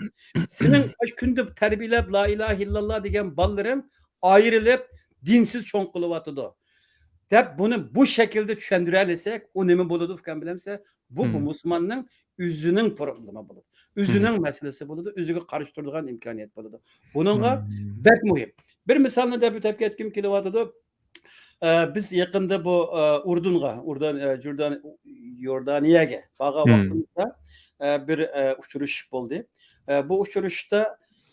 سېنىڭ مۇشۇ كۈندە تەربىيەلەپ لا ئىلاھە ئىللاللا دېگەن بالىلىرىڭ ئايرىلىپ، دىنسىز چوڭ قىلىۋاتىدۇ، دەپ بۇنى بۇ شەكىلدە چۈشەندۈرەلىسەك، ئۇ نېمە بولىدۇ ئۇكام بىلەمسەن؟ بۇ، بۇ مۇسۇلماننىڭ ئۆزىنىڭ پروبلېما بولىدۇ. ئۆزىنىڭ مەسىلىسى بولىدۇ، ئۆزىگە قارشى تۇرىدىغان ئىمكانىيەت بولىدۇ. بۇنىڭغا بەك مۇھىم. بىر مىسالنى دەپ ئۆتۈپ كەتكۈم كېلىۋاتىدۇ. ئە، بىز يېقىندا بۇ، ئە، ئۇردۇنغا، ئۇردان-، ئە، جۇردان-، يوردانىيەگە بارغان ۋاقتىمىزدا، ئە، بىر، ئە، ئۇچرىشىش بولدى. ئە، بۇ ئۇچرىشىشتا،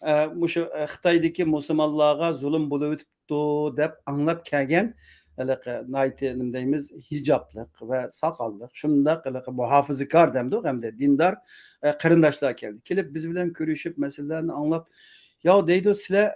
ئە، مۇشۇ، ئە، خىتايدىكى مۇسۇلمانلارغا زۇلۇم بولۇۋېتىپتۇ دەپ ئاڭلاپ كەلگەن ھېلىقى ناھايىتى، نېمە دەيمىز، ھىجابلىق ۋە ساقاللىق، شۇنداق ھېلىقى مۇھاپىزىكار دەمدۇق ھەمدە دىندار، ئە، قېرىنداشلار كەلدى. كېلىپ بىز بىلەن كۆرۈشۈپ، مەسىلىلەرنى ئاڭلاپ، ياۋ دەيدۇ، سىلەر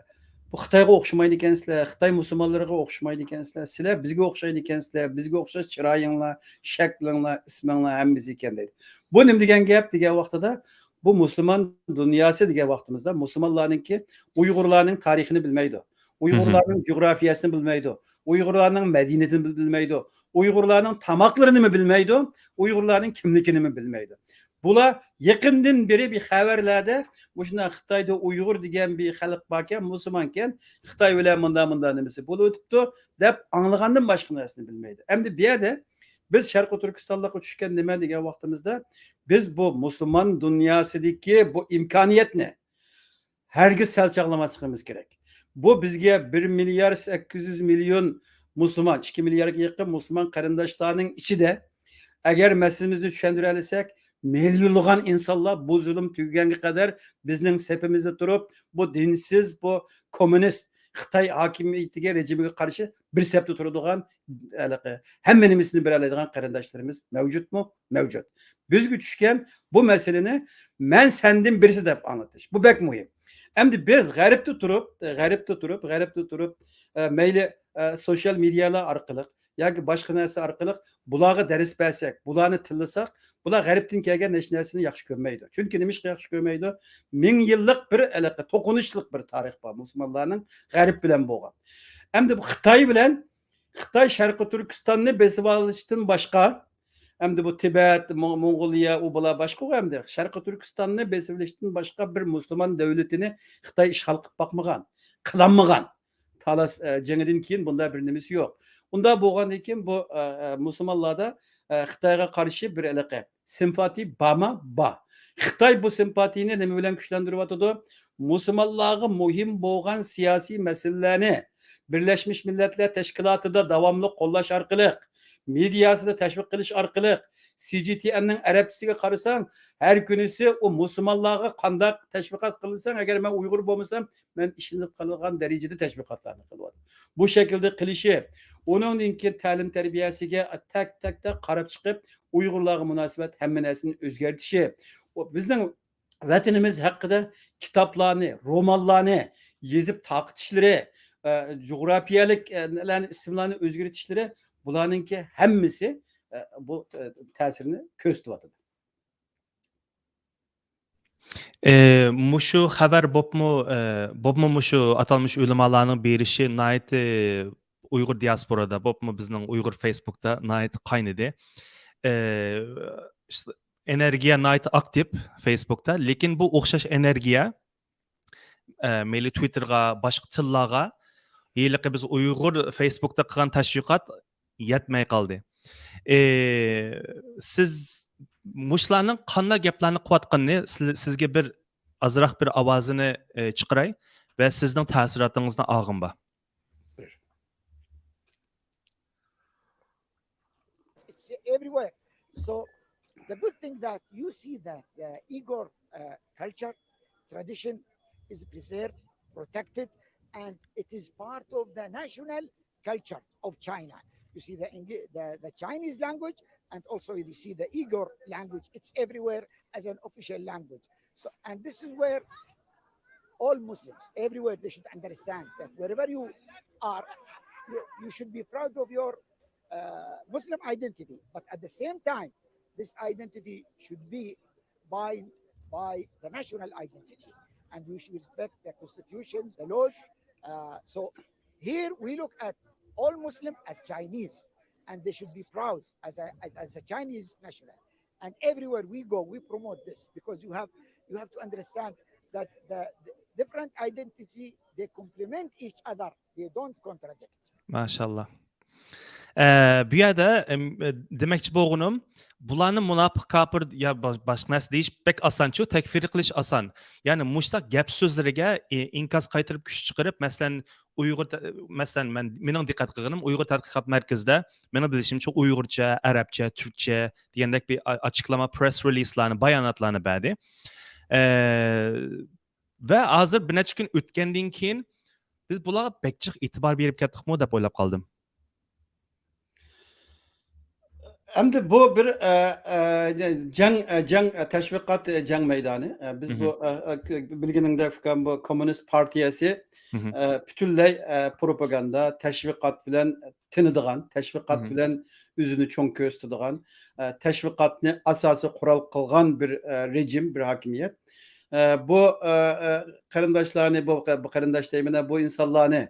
بۇ خىتايغا ئوخشىمايدىكەنسىلەر، خىتاي مۇسۇلمانلىرىغا ئوخشىمايدىكەنسىلەر، سىلەر بىزگە ئوخشايدىكەنسىلەر، بىزگە ئوخشاش چىرايىڭلار، شەكلىڭلار، ئىسمىڭلار ھەممىسى ئىكەن دەيدۇ. بۇ نېمە دېگەن گەپ دېگەن ۋاقتىدا، بۇ مۇسۇلمان دۇنياسى دېگەن ۋاقتىمىزدا مۇسۇلمانلارنىڭكى ئۇيغۇرلارنىڭ تارىخىنى بىلمەيدۇ، ئۇيغۇرلارنىڭ جۇغراپىيەسىنى بىلمەيدۇ، ئۇيغۇرلارنىڭ مەدەنىيىتىنى بىل-، بىلمەيدۇ، ئۇيغۇرلارنىڭ تاماقلىرىنىمۇ بىلمەيدۇ، ئۇيغۇرلارنىڭ كىملىكىنىمۇ بىلمەيدۇ. بۇلار يېقىندىن بېرى بىر خەۋەرلەردە مۇشۇنداق خىتايدا ئۇيغۇر دېگەن بىر خەلق باركەن، مۇسۇلمانكەن، خىتاي بىلەن مۇنداق، مۇنداق نېمىسى بولۇۋېتىپتۇ دەپ ئاڭلىغاندىن باشقا نەرسىنى بىلمەيدۇ. ئەمدى بۇ يەردە بىز شەرقىي تۈركىستانلىققا چۈشكەن نېمە دېگەن ۋاقتىمىزدا، بىز بۇ مۇسۇلمان دۇنياسىدىكى بۇ ئىمكانىيەتنى ھەرگىز سەل چاغلىماسلىقىمىز كېرەك. بۇ بىزگە بىر مىليار سەككىز يۈز مىليون مۇسۇلمان، ئىككى مىلياردقا يېقىن مۇسۇلمان قېرىنداشلارنىڭ ئىچىدە، ئەگەر مەسىلىمىزنى چۈشەندۈرەلىسەك، مىليونلىغان ئىنسانلار بۇ زۇلۇم تۈگىگەنگە قەدەر بىزنىڭ سېپىمىزدە تۇرۇپ، بۇ دىنسىز، بۇ كوممۇنىست خىتاي ھاكىمىيىتىگە، رېجىمىگە قارشى بىر سەپتە تۇرىدىغان، ھېلىقى، ھەممە نېمىسىنى بېرەلەيدىغان قېرىنداشلىرىمىز مەۋجۇتمۇ؟ مەۋجۇت. بىزگە چۈشكەن بۇ مەسىلىنى مەن سەندىن بىرسى دەپ ئاڭلىتىش. بۇ بەك مۇھىم. ئەمدى بىز غەربتە تۇرۇپ، غەربتە تۇرۇپ، غەربتە تۇرۇپ، ئە، مەيلى، ئە، سوشيال مېدىيالار ئارقىلىق ياكى باشقا نەرسە ئارقىلىق بۇلارغا دەرس بەرسەك، بۇلارنى تىللىساق، بۇلار غەربتىن كەلگەن ھېچ نەرسىنى ياخشى كۆرمەيدۇ. چۈنكى نېمىشقا ياخشى كۆرمەيدۇ؟ مىڭ يىللىق بىر ھېلىقى توقۇنۇشلۇق بىر تارىخ بار مۇسۇلمانلارنىڭ غەرب بىلەن بولغان. ئەمدى بۇ خىتاي بىلەن خىتاي شەرقىي تۈركىستاننى بېسىۋالىشتىن باشقا، ئەمدى بۇ تىبەت، مو-، موڭغۇلىيە، ئۇ بۇلار باشقىغۇ ئەمدى. شەرقىي تۈركىستاننى بېسىۋېلىشتىن باشقا بىر مۇسۇلمان دۆلىتىنى خىتاي ئىشغال قىلىپ باقمىغان، قىلالمىغان. تالاس، ئە، جېڭىدىن كېيىن بۇنداق بىر نېمىسى يوق. ئۇنداق بولغاندىن كېيىن بۇ، ئە، ئە، مۇسۇلمانلاردا، ئە، خىتايغا قارشى بىر ھېلىقى سىمپاتىيە بارمۇ؟ بار. خىتاي بۇ سىمپاتىيىنى نېمە بىلەن كۈچلەندۈرۈۋاتىدۇ؟ مۇسۇلمانلارغا مۇھىم بولغان سىياسىي مەسىلىلەرنى بىرلەشمىش مىللەتلەر تەشكىلاتىدا داۋاملىق قوللاش ئارقىلىق، مېدىياسىدا تەشۋىق قىلىش ئارقىلىق، سى جى تى ئېننىڭ ئەرەبچىسىگە قارىساڭ، ھەر كۈنىسى ئۇ مۇسۇلمانلارغا قانداق تەشۋىقات قىلساڭ، ئەگەر مەن ئۇيغۇر بولمىسام، مەن ئىشلىنىپ قالىدىغان دەرىجىدە تەشۋىقاتلارنى قىلىۋاتىدۇ. بۇ شەكىلدە قىلىشى، ئۇنىڭدىن كېيىن تەلىم تەربىيەسىگە تەك تەكتە قاراپ چىقىپ، ئۇيغۇرلارغا مۇناسىۋەت ھەممە نەرسىنى ئۆزگەرتىشى، بىزنىڭ ۋەتىنىمىز ھەققىدە كىتابلارنى، رومانلارنى يېزىپ تارقىتىشلىرى، ئە، جۇغراپىيەلىك، ئە، نېلەرنى، ئىسىملارنى ئۆزگەرتىشلىرى، بۇلارنىڭكى ھەممىسى، ئە، بۇ، ئە، تەسىرنى كۆرسىتىۋاتىدۇ. ئى، مۇشۇ خەۋەر بوپمۇ، ئى، بوپمۇ مۇشۇ ئاتالمىش ئۆلىمالارنىڭ بېرىشى ناھايىتى ئۇيغۇر دىياسپورادا، بوپمۇ بىزنىڭ ئۇيغۇر فېيسبۇكتا ناھايىتى قاينىدى. ئى، ئېنېرگىيە ناھايىتى ئاكتىپ فېيسبۇكتا، لېكىن بۇ ئوخشاش ئېنېرگىيە، ئە، مەيلى تىۋىتتېرغا، باشقا تىللارغا، ھېلىقى بىز ئۇيغۇر فېيسبۇكتا قىلغان تەشۋىقات يەتمەي قالدى. ئى، سىز مۇشۇلارنىڭ قانداق گەپلەرنى قىلىۋاتقىنىنى سىز-، سىزگە بىر ئازراق بىر ئاۋازىنى، ئى، چىقىراي ۋە سىزنىڭ تەسىراتىڭىزنى ئاغىم بار. It's everywhere. So the good thing that you see that the Uyghur uh, culture, tradition is preserved, protected, and it is part of the national culture of China. You see the, English, the, the Chinese language, and also you see the Uyghur language. It's everywhere as an official language. So, and this is where all Muslims, everywhere, they should understand that wherever you are, you, you should be proud of your uh, Muslim identity. But at the same time, this identity should be bound by the national identity. And we should respect the constitution, the laws. Uh, so here we look at all Muslim as Chinese, and they should be proud as a, as a Chinese national. And everywhere we go, we promote this because you have, you have to understand that the, the different identity, they complement each other, they don't contradict. ماشاللا. ئە، بۇ يەردە، ئەم، ئە، دېمەكچى بولغىنىم، بۇلارنى مۇناپىق، كاپىر يا با-، باشقا نەرسە دېيىش بەك ئاسانچۇ، تەكفىر قىلىش ئاسان. يەنى مۇشۇنداق گەپ سۆزلىرىگە، ئى، ئىنكاس قايتۇرۇپ، كۈچ چىقىرىپ، مەسىلەن، ئۇيغۇر تە-، مەسىلەن، مەن، مېنىڭ دىققەت قىلغىنىم، ئۇيغۇر تەتقىقات مەركىزىدە، مېنىڭ بىلىشىمچە، ئۇيغۇرچە، ئەرەبچە، تۈركچە دېگەندەك بىر ئا-، ئاچىقلىما، پرېس رېلىزلارنى، باياناتلارنى بەردى. ئە، ۋە ھازىر بىر نەچچە كۈن ئۆتكەندىن كېيىن، بىز بۇلارغا بەك جىق ئېتىبار بېرىپ كەتتۇقمۇ دەپ ئويلاپ قالدىم. ئەمدى بۇ بىر، ئە، ئە، جەڭ، ئە، جەڭ، ئە، تەشۋىقات، ئە، جەڭ مەيدانى. ئە، بىز بۇ، ئە، ئە، ك-، بىلگىنىڭدەك، ئۇكام، بۇ كوممۇنىست پارتىيەسى، ئە، پۈتۈنلەي، ئە، پروپاگاندا، تەشۋىقات بىلەن تىنىدىغان، تەشۋىقات بىلەن ئۆزىنى چوڭ كۆرسىتىدىغان، ئە، تەشۋىقاتنى ئاساسىي قورال قىلغان بىر، ئە، رېجىم، بىر ھاكىمىيەت. ئە، بۇ، ئە، ئە، قېرىنداشلارنى، بۇ، بۇ قېرىنداش دەيمەن، بۇ ئىنسانلارنى،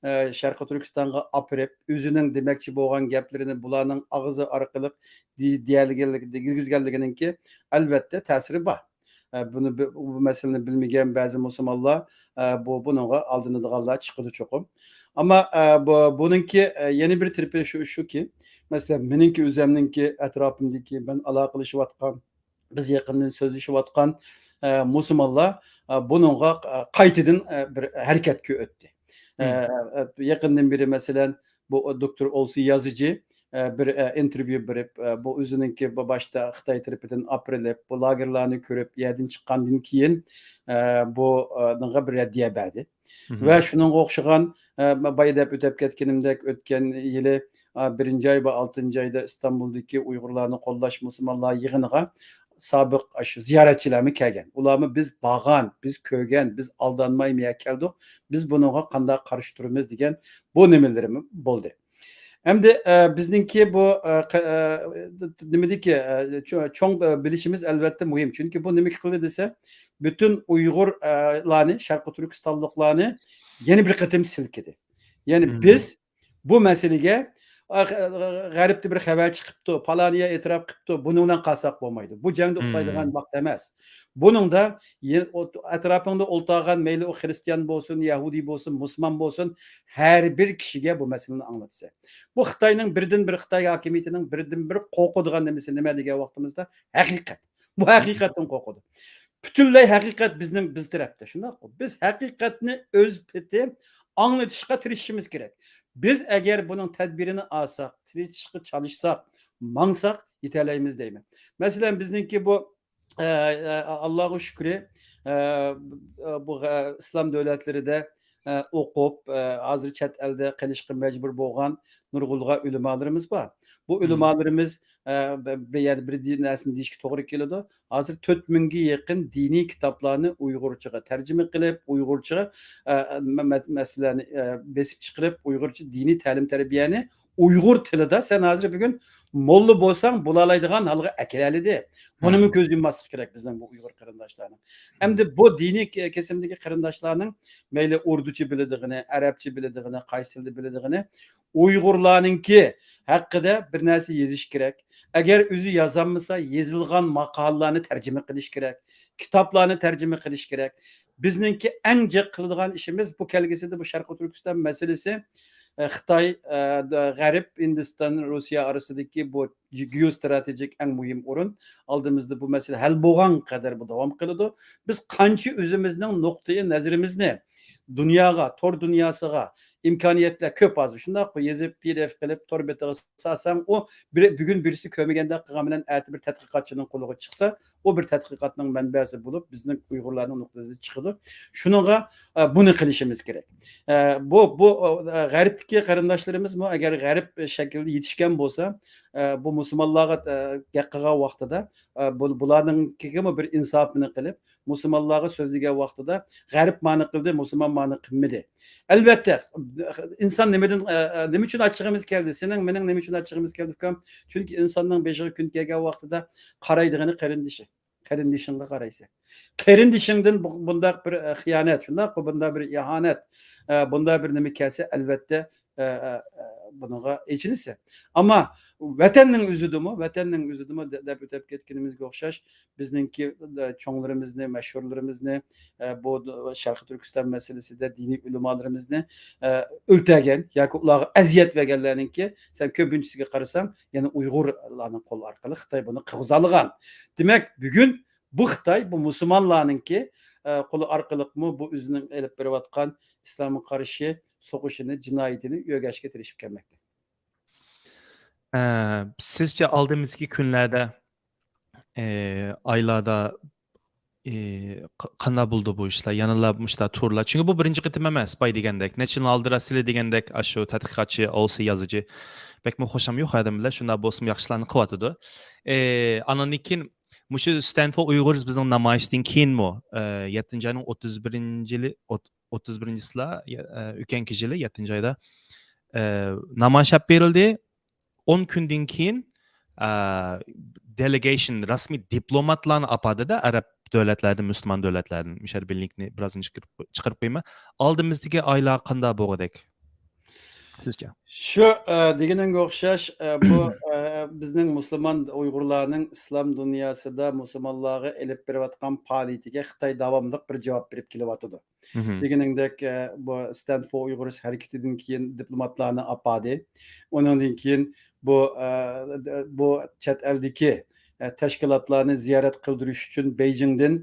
ئە، شەرقىي تۈركىستانغا ئاپىرىپ، ئۆزىنىڭ دېمەكچى بولغان گەپلىرىنى بۇلارنىڭ ئاغزى ئارقىلىق دېيەلىگەنلىكى، دېگۈزگەنلىكىنىڭكى، ئەلۋەتتە، تەسىرى بار. ئە، بۇنى بۇ مەسىلىنى بىلمىگەن بەزى مۇسۇلمانلار، ئە، بۇ، بۇنىڭغا ئالدىنىدىغانلار چىقىدۇ چوقۇم. ئەمما، ئە، بۇ، بۇنىڭكى، ئە، يەنە بىر تەرىپى شۇ، شۇكى، مەسىلەن، مېنىڭكى ئۆزەمنىڭكى ئەتراپىمدىكى مەن ئالاقىلىشىۋاتقان، بىز يېقىندىن سۆزلىشىۋاتقان، ئە، مۇسۇلمانلار، ئە، بۇنىڭغا، ئە، قايتىدىن، ئە، بىر ھەرىكەتكە ئۆتتى. ئە، ئە، يېقىندىن بېرى، مەسىلەن، بۇ دوكتور ئولسى يازىجى، ئە، بىر، ئە، ئىنتېرۋيۇ بېرىپ، ئە، بۇ ئۆزىنىڭكى بۇ باشتا خىتاي تەرىپىدىن ئاپىرىلىپ، بۇ لاگېرلارنى كۆرۈپ، يەردىن چىققاندىن كېيىن، ئە، بۇ، ئە، نىڭغا بىر رەددىيە بەردى. ۋە شۇنىڭغا ئوخشىغان، ئە، بايا دەپ ئۆتەپ كەتكىنىمدەك، ئۆتكەن يىلى، ئە، بىرىنچى ئاي ۋە ئالتىنچى ئايدا ئىستانبۇلدىكى ئۇيغۇرلارنى قوللاش مۇسۇلمانلار يىغىنىغا سابىق ئاشۇ زىيارەتچىلەرمۇ كەلگەن. ئۇلارمۇ بىز بارغان، بىز كۆرگەن، بىز ئالدانماي مۇيەرگە كەلدۇق، بىز بۇنىڭغا قانداق قارشى تۇرىمىز دېگەن بۇ نېمىلىرىمۇ بولدى. ئەمدى، ئە، بىزنىڭكى بۇ، ئە، قە-، ئە، نېمىدىكى، ئە، چو-، چوڭ، ئە، بىلىشىمىز ئەلۋەتتە مۇھىم. چۈنكى بۇ نېمە قىلدى دېسە، پۈتۈن ئۇيغۇر، ئە، لارنى، شەرقىي تۈركىستانلىقلارنى يەنە بىر قېتىم سىلكىدى. يەنى بىز بۇ مەسىلىگە غەربتە بىر خەۋەر چىقىپتۇ، پالانىيە ئېتىراپ قىپتۇ، بۇنىڭ بىلەن قالساق بولمايدۇ. بۇ جەڭدە ئۇخلايدىغان ۋاقىت ئەمەس. بۇنىڭدا ئەتراپىڭدا ئولتۇرغان، مەيلى ئۇ خرىستىيان بولسۇن، يەھۇدىي بولسۇن، مۇسۇلمان بولسۇن، ھەر بىر كىشىگە بۇ مەسىلىنى ئاڭلىتىسەن. بۇ خىتاينىڭ بىردىنبىر، خىتاي ھاكىمىيىتىنىڭ بىردىنبىر قورقىدىغان نېمىسى نېمە دېگەن ۋاقتىمىزدا، ھەقىقەت. بۇ ھەقىقەتتىن قورقىدۇ. پۈتۈنلەي ھەقىقەت بىزنىڭ، بىز تەرەپتە. شۇنداققۇ؟ بىز ھەقىقەتنى ئۆز پېتى ئاڭلىتىشقا تىرىشىشىمىز كېرەك. بىز ئەگەر بۇنىڭ تەدبىرىنى ئالساق، تىرىشىشقا چالىشساق، ماڭساق، يېتەلەيمىز دەيمەن. مەسىلەن، بىزنىڭكى بۇ، ئە، ئە، ئاللاغا شۈكرى، ئە، بۇ، ئە، ئىسلام دۆلەتلىرىدە، ئە، ئوقۇپ، ئە، ھازىر چەت ئەلدە قېلىشقا مەجبۇر بولغان نۇرغۇنلىغان ئۆلىمالىرىمىز بار. بۇ ئۆلىمالىرىمىز، ئە، بىر، بىر يەردە بىر نەرسىنى دېيىشكە توغرا كېلىدۇ. ھازىر تۆت مىڭگە يېقىن دىنىي كىتابلارنى ئۇيغۇرچىغا تەرجىمە قىلىپ، ئۇيغۇرچىغا، ئە، مە-، مە-، مەسىلىلەرنى، ئە، بېسىپ چىقىرىپ، ئۇيغۇرچە دىنىي تەلىم-تەربىيەنى ئۇيغۇر تىلىدا، سەن ھازىر بۈگۈن موللا بولساڭ بولالايدىغان ھالغا ئەكېلەلىدى. بۇنىمۇ كۆز يۇمماسلىق كېرەك بىزنىڭ بۇ ئۇيغۇر قېرىنداشلارنىڭ. ئەمدى بۇ دىنىي كېسىمدىكى قېرىنداشلارنىڭ مەيلى ئوردۇچە بىلىدىغىنى، ئەرەبچە بىلىدىغىنى، قايسى تىلدا بىلىدىغىنى، ئۇيغۇرلارنىڭكى ھەققىدە بىر نەرسە يېزىش كېرەك. ئەگەر ئۆزى يازالمىسا، يېزىلغان ماقالىلارنى تەرجىمە قىلىش كېرەك، كىتابلارنى تەرجىمە قىلىش كېرەك. بىزنىڭكى ئەڭ جىق قىلىدىغان ئىشىمىز بۇ كەلگۈسىدە بۇ شەرقىي تۈركىستان مەسىلىسى، ئە، خىتاي، ئە، د-، غەرب، ھىندىستان، روسىيە ئارىسىدىكى بۇ گېئوستراتېگىك ئەڭ مۇھىم ئورۇن. ئالدىمىزدا بۇ مەسىلە ھەل بولغان قەدەر بۇ داۋام قىلىدۇ. بىز قانچە ئۆزىمىزنىڭ نۇقتىئى نەزىرىمىزنى دۇنياغا، تور دۇنياسىغا، ئىمكانىيەتلەر كۆپ ھازىر. شۇنداق بۇ يېزىپ، پى دى ئېف قىلىپ، تور بېتىغا سالساڭ، ئۇ بىر، بۈگۈن بىرسى كۆرمىگەندەك قىلغان بىلەن ئەتە بىر تەتقىقاتچىنىڭ قولىغا چىقسا، ئۇ بىر تەتقىقاتنىڭ مەنبەسى بولۇپ، بىزنىڭ ئۇيغۇرلارنىڭ نۇقتىسىدا چىقىدۇ. شۇنىڭغا، ئە، بۇنى قىلىشىمىز كېرەك. ئە، بۇ، بۇ، ئە، غەربتىكى قېرىنداشلىرىمىزمۇ ئەگەر غەرب شەكلىدە يېتىشكەن بولسا، ئە، بۇ مۇسۇلمانلارغا، ئە، گەپ قىلغان ۋاقتىدا، ئە، بۇ، بۇلارنىڭكىگىمۇ بىر ئىنساپىنى قىلىپ، مۇسۇلمانلارغا سۆزلىگەن ۋاقتىدا، غەرب مانى قىلدى، مۇسۇلمان مانى قىلمىدى. ئەلۋەتتە، ئىنسان نېمىدىن، ئە، ئە، نېمە ئۈچۈن ئاچچىقىمىز كەلدى؟ سېنىڭ، مېنىڭ نېمە ئۈچۈن ئاچچىقىمىز كەلدى، ئۇكام؟ چۈنكى ئىنساننىڭ بېشىغا كۈن كەلگەن ۋاقتىدا قارايدىغىنى قېرىندىشى. قېرىندىشىڭغا قارايسەن. قېرىندىشىڭدىن بۇ، بۇنداق بىر، ئە، خىيانەت، شۇنداققۇ، بۇنداق بىر ئىھانەت، ئە، بۇنداق بىر نېمە كەلسە، ئەلۋەتتە، ئە، ئە، ئە، بۇنىڭغا ئېچىنىسەن. ئەمما ۋەتەننىڭ ئۆزىدىمۇ، ۋەتەننىڭ ئۆزىدىمۇ دە-، دەپ ئۆتۈپ كەتكىنىمىزگە ئوخشاش، بىزنىڭكى، ئە، چوڭلىرىمىزنى، مەشھۇرلىرىمىزنى، ئە، بۇ د-، شەرقىي تۈركىستان مەسىلىسىدە دىنىي ئۆلىمالىرىمىزنى، ئە، ئۆلتۈرگەن ياكى ئۇلارغا ئەزىيەت بەرگەنلەرنىڭكى، سەن كۆپىنچىسىگە قارىساڭ، يەنە ئۇيغۇرلارنىڭ قولى ئارقىلىق خىتاي بۇنى قىلغۇزالىغان. دېمەك، بۈگۈن بۇ خىتاي، بۇ مۇسۇلمانلارنىڭكى، ئە، قولى ئارقىلىقمۇ بۇ ئۆزىنىڭ ئېلىپ بېرىۋاتقان ئىسلامغا قارشى سوقۇشىنى، جىنايىتىنى ئۆگەشكە تىرىشىپ كەلمەكتە. ئە، سىزچە ئالدىمىزدىكى كۈنلەردە، ئە، ئايلاردا، ئە، ق-، قانداق بولىدۇ بۇ ئىشلار؟ يەنىلا مۇشۇنداق تۇرلا. چۈنكى بۇ بىرىنچى قېتىم ئەمەس، باي دېگەندەك. نەچچە يىلنىڭ ئالدىدا سىلى دېگەندەك، ئاشۇ تەتقىقاتچى، ئوسى يازىچى. بەكمۇ خۇشام يوق ئادەم بىلەن، شۇنداق بولسىمۇ ياخشىلارنى قىلىۋاتىدۇ. ئە، ئاندىن كېيىن مۇشۇ ستەنفورد ئۇيغۇرز بىزنىڭ نامايىشتىن كېيىنمۇ، ئە، يەتتىنچى ئاينىڭ ئوتتۇز بىرىنچى يىلى، ئوت-، ئوتتۇز بىرىنچىسىلا، ئە، ئۆتكەنكى يىلى يەتتىنچى ئايدا، ئە، نامايىش ئېلىپ بېرىلدى. ئون كۈندىن كېيىن، ئە، دېلېگېيشن، رەسمىي دىپلوماتلارنى ئاپاردى-دە، ئەرەب دۆلەتلەردىن، مۇسۇلمان دۆلەتلەردىن. مۇشۇ يەردە بىللىنكنى بىرازىنى چىقىرىپ، چىقىرىپ قويىمەن. ئالدىمىزدىكى ئايلار قانداق بولغۇدەك؟ سىزچە؟ شۇ، ئە، دېگىنىڭگە ئوخشاش، ئە، بۇ، ئە، بىزنىڭ مۇسۇلمان ئۇيغۇرلارنىڭ ئىسلام دۇنياسىدا مۇسۇلمانلارغا ئېلىپ بېرىۋاتقان پائالىيىتىگە خىتاي داۋاملىق بىر جاۋاب بېرىپ كېلىۋاتىدۇ. مهم. دېگىنىڭدەك، ئە، بۇ ستەنفورد ئۇيغۇرس ھەرىكىتىدىن كېيىن دىپلوماتلارنى ئاپاردى. ئۇنىڭدىن كېيىن بۇ، ئە، بۇ چەت ئەلدىكى، ئە، تەشكىلاتلارنى زىيارەت قىلدۇرۇش ئۈچۈن بېيجىڭدىن،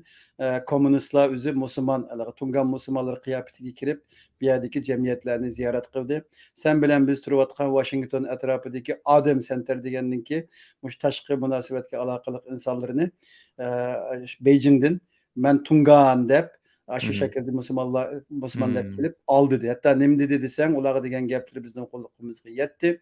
ئە، كوممۇنىستلار ئۆزى مۇسۇلمان، ھېلىقى تۇڭگان مۇسۇلمانلىرى قىياپىتىگە كىرىپ، بۇ يەردىكى جەمئىيەتلەرنى زىيارەت قىلدى. سەن بىلەن بىز تۇرۇۋاتقان ۋاشىنگتون ئەتراپىدىكى ئادەم سەنتەر دېگەننىڭكى مۇشۇ تاشقى مۇناسىۋەتكە ئالاقىلىق ئىنسانلىرىنى، ئە، بېيجىڭدىن مەن تۇڭگان دەپ، ئاشۇ مم. شەكىلدە مۇسۇلمانلار، مۇسۇلمان دەپ مم. كېلىپ ئالدىدى. ھەتتا نېمە دېدى دېسەڭ، ئۇلارغا دېگەن گەپلىرى بىزنىڭ قۇلىقىمىزغا يەتتى.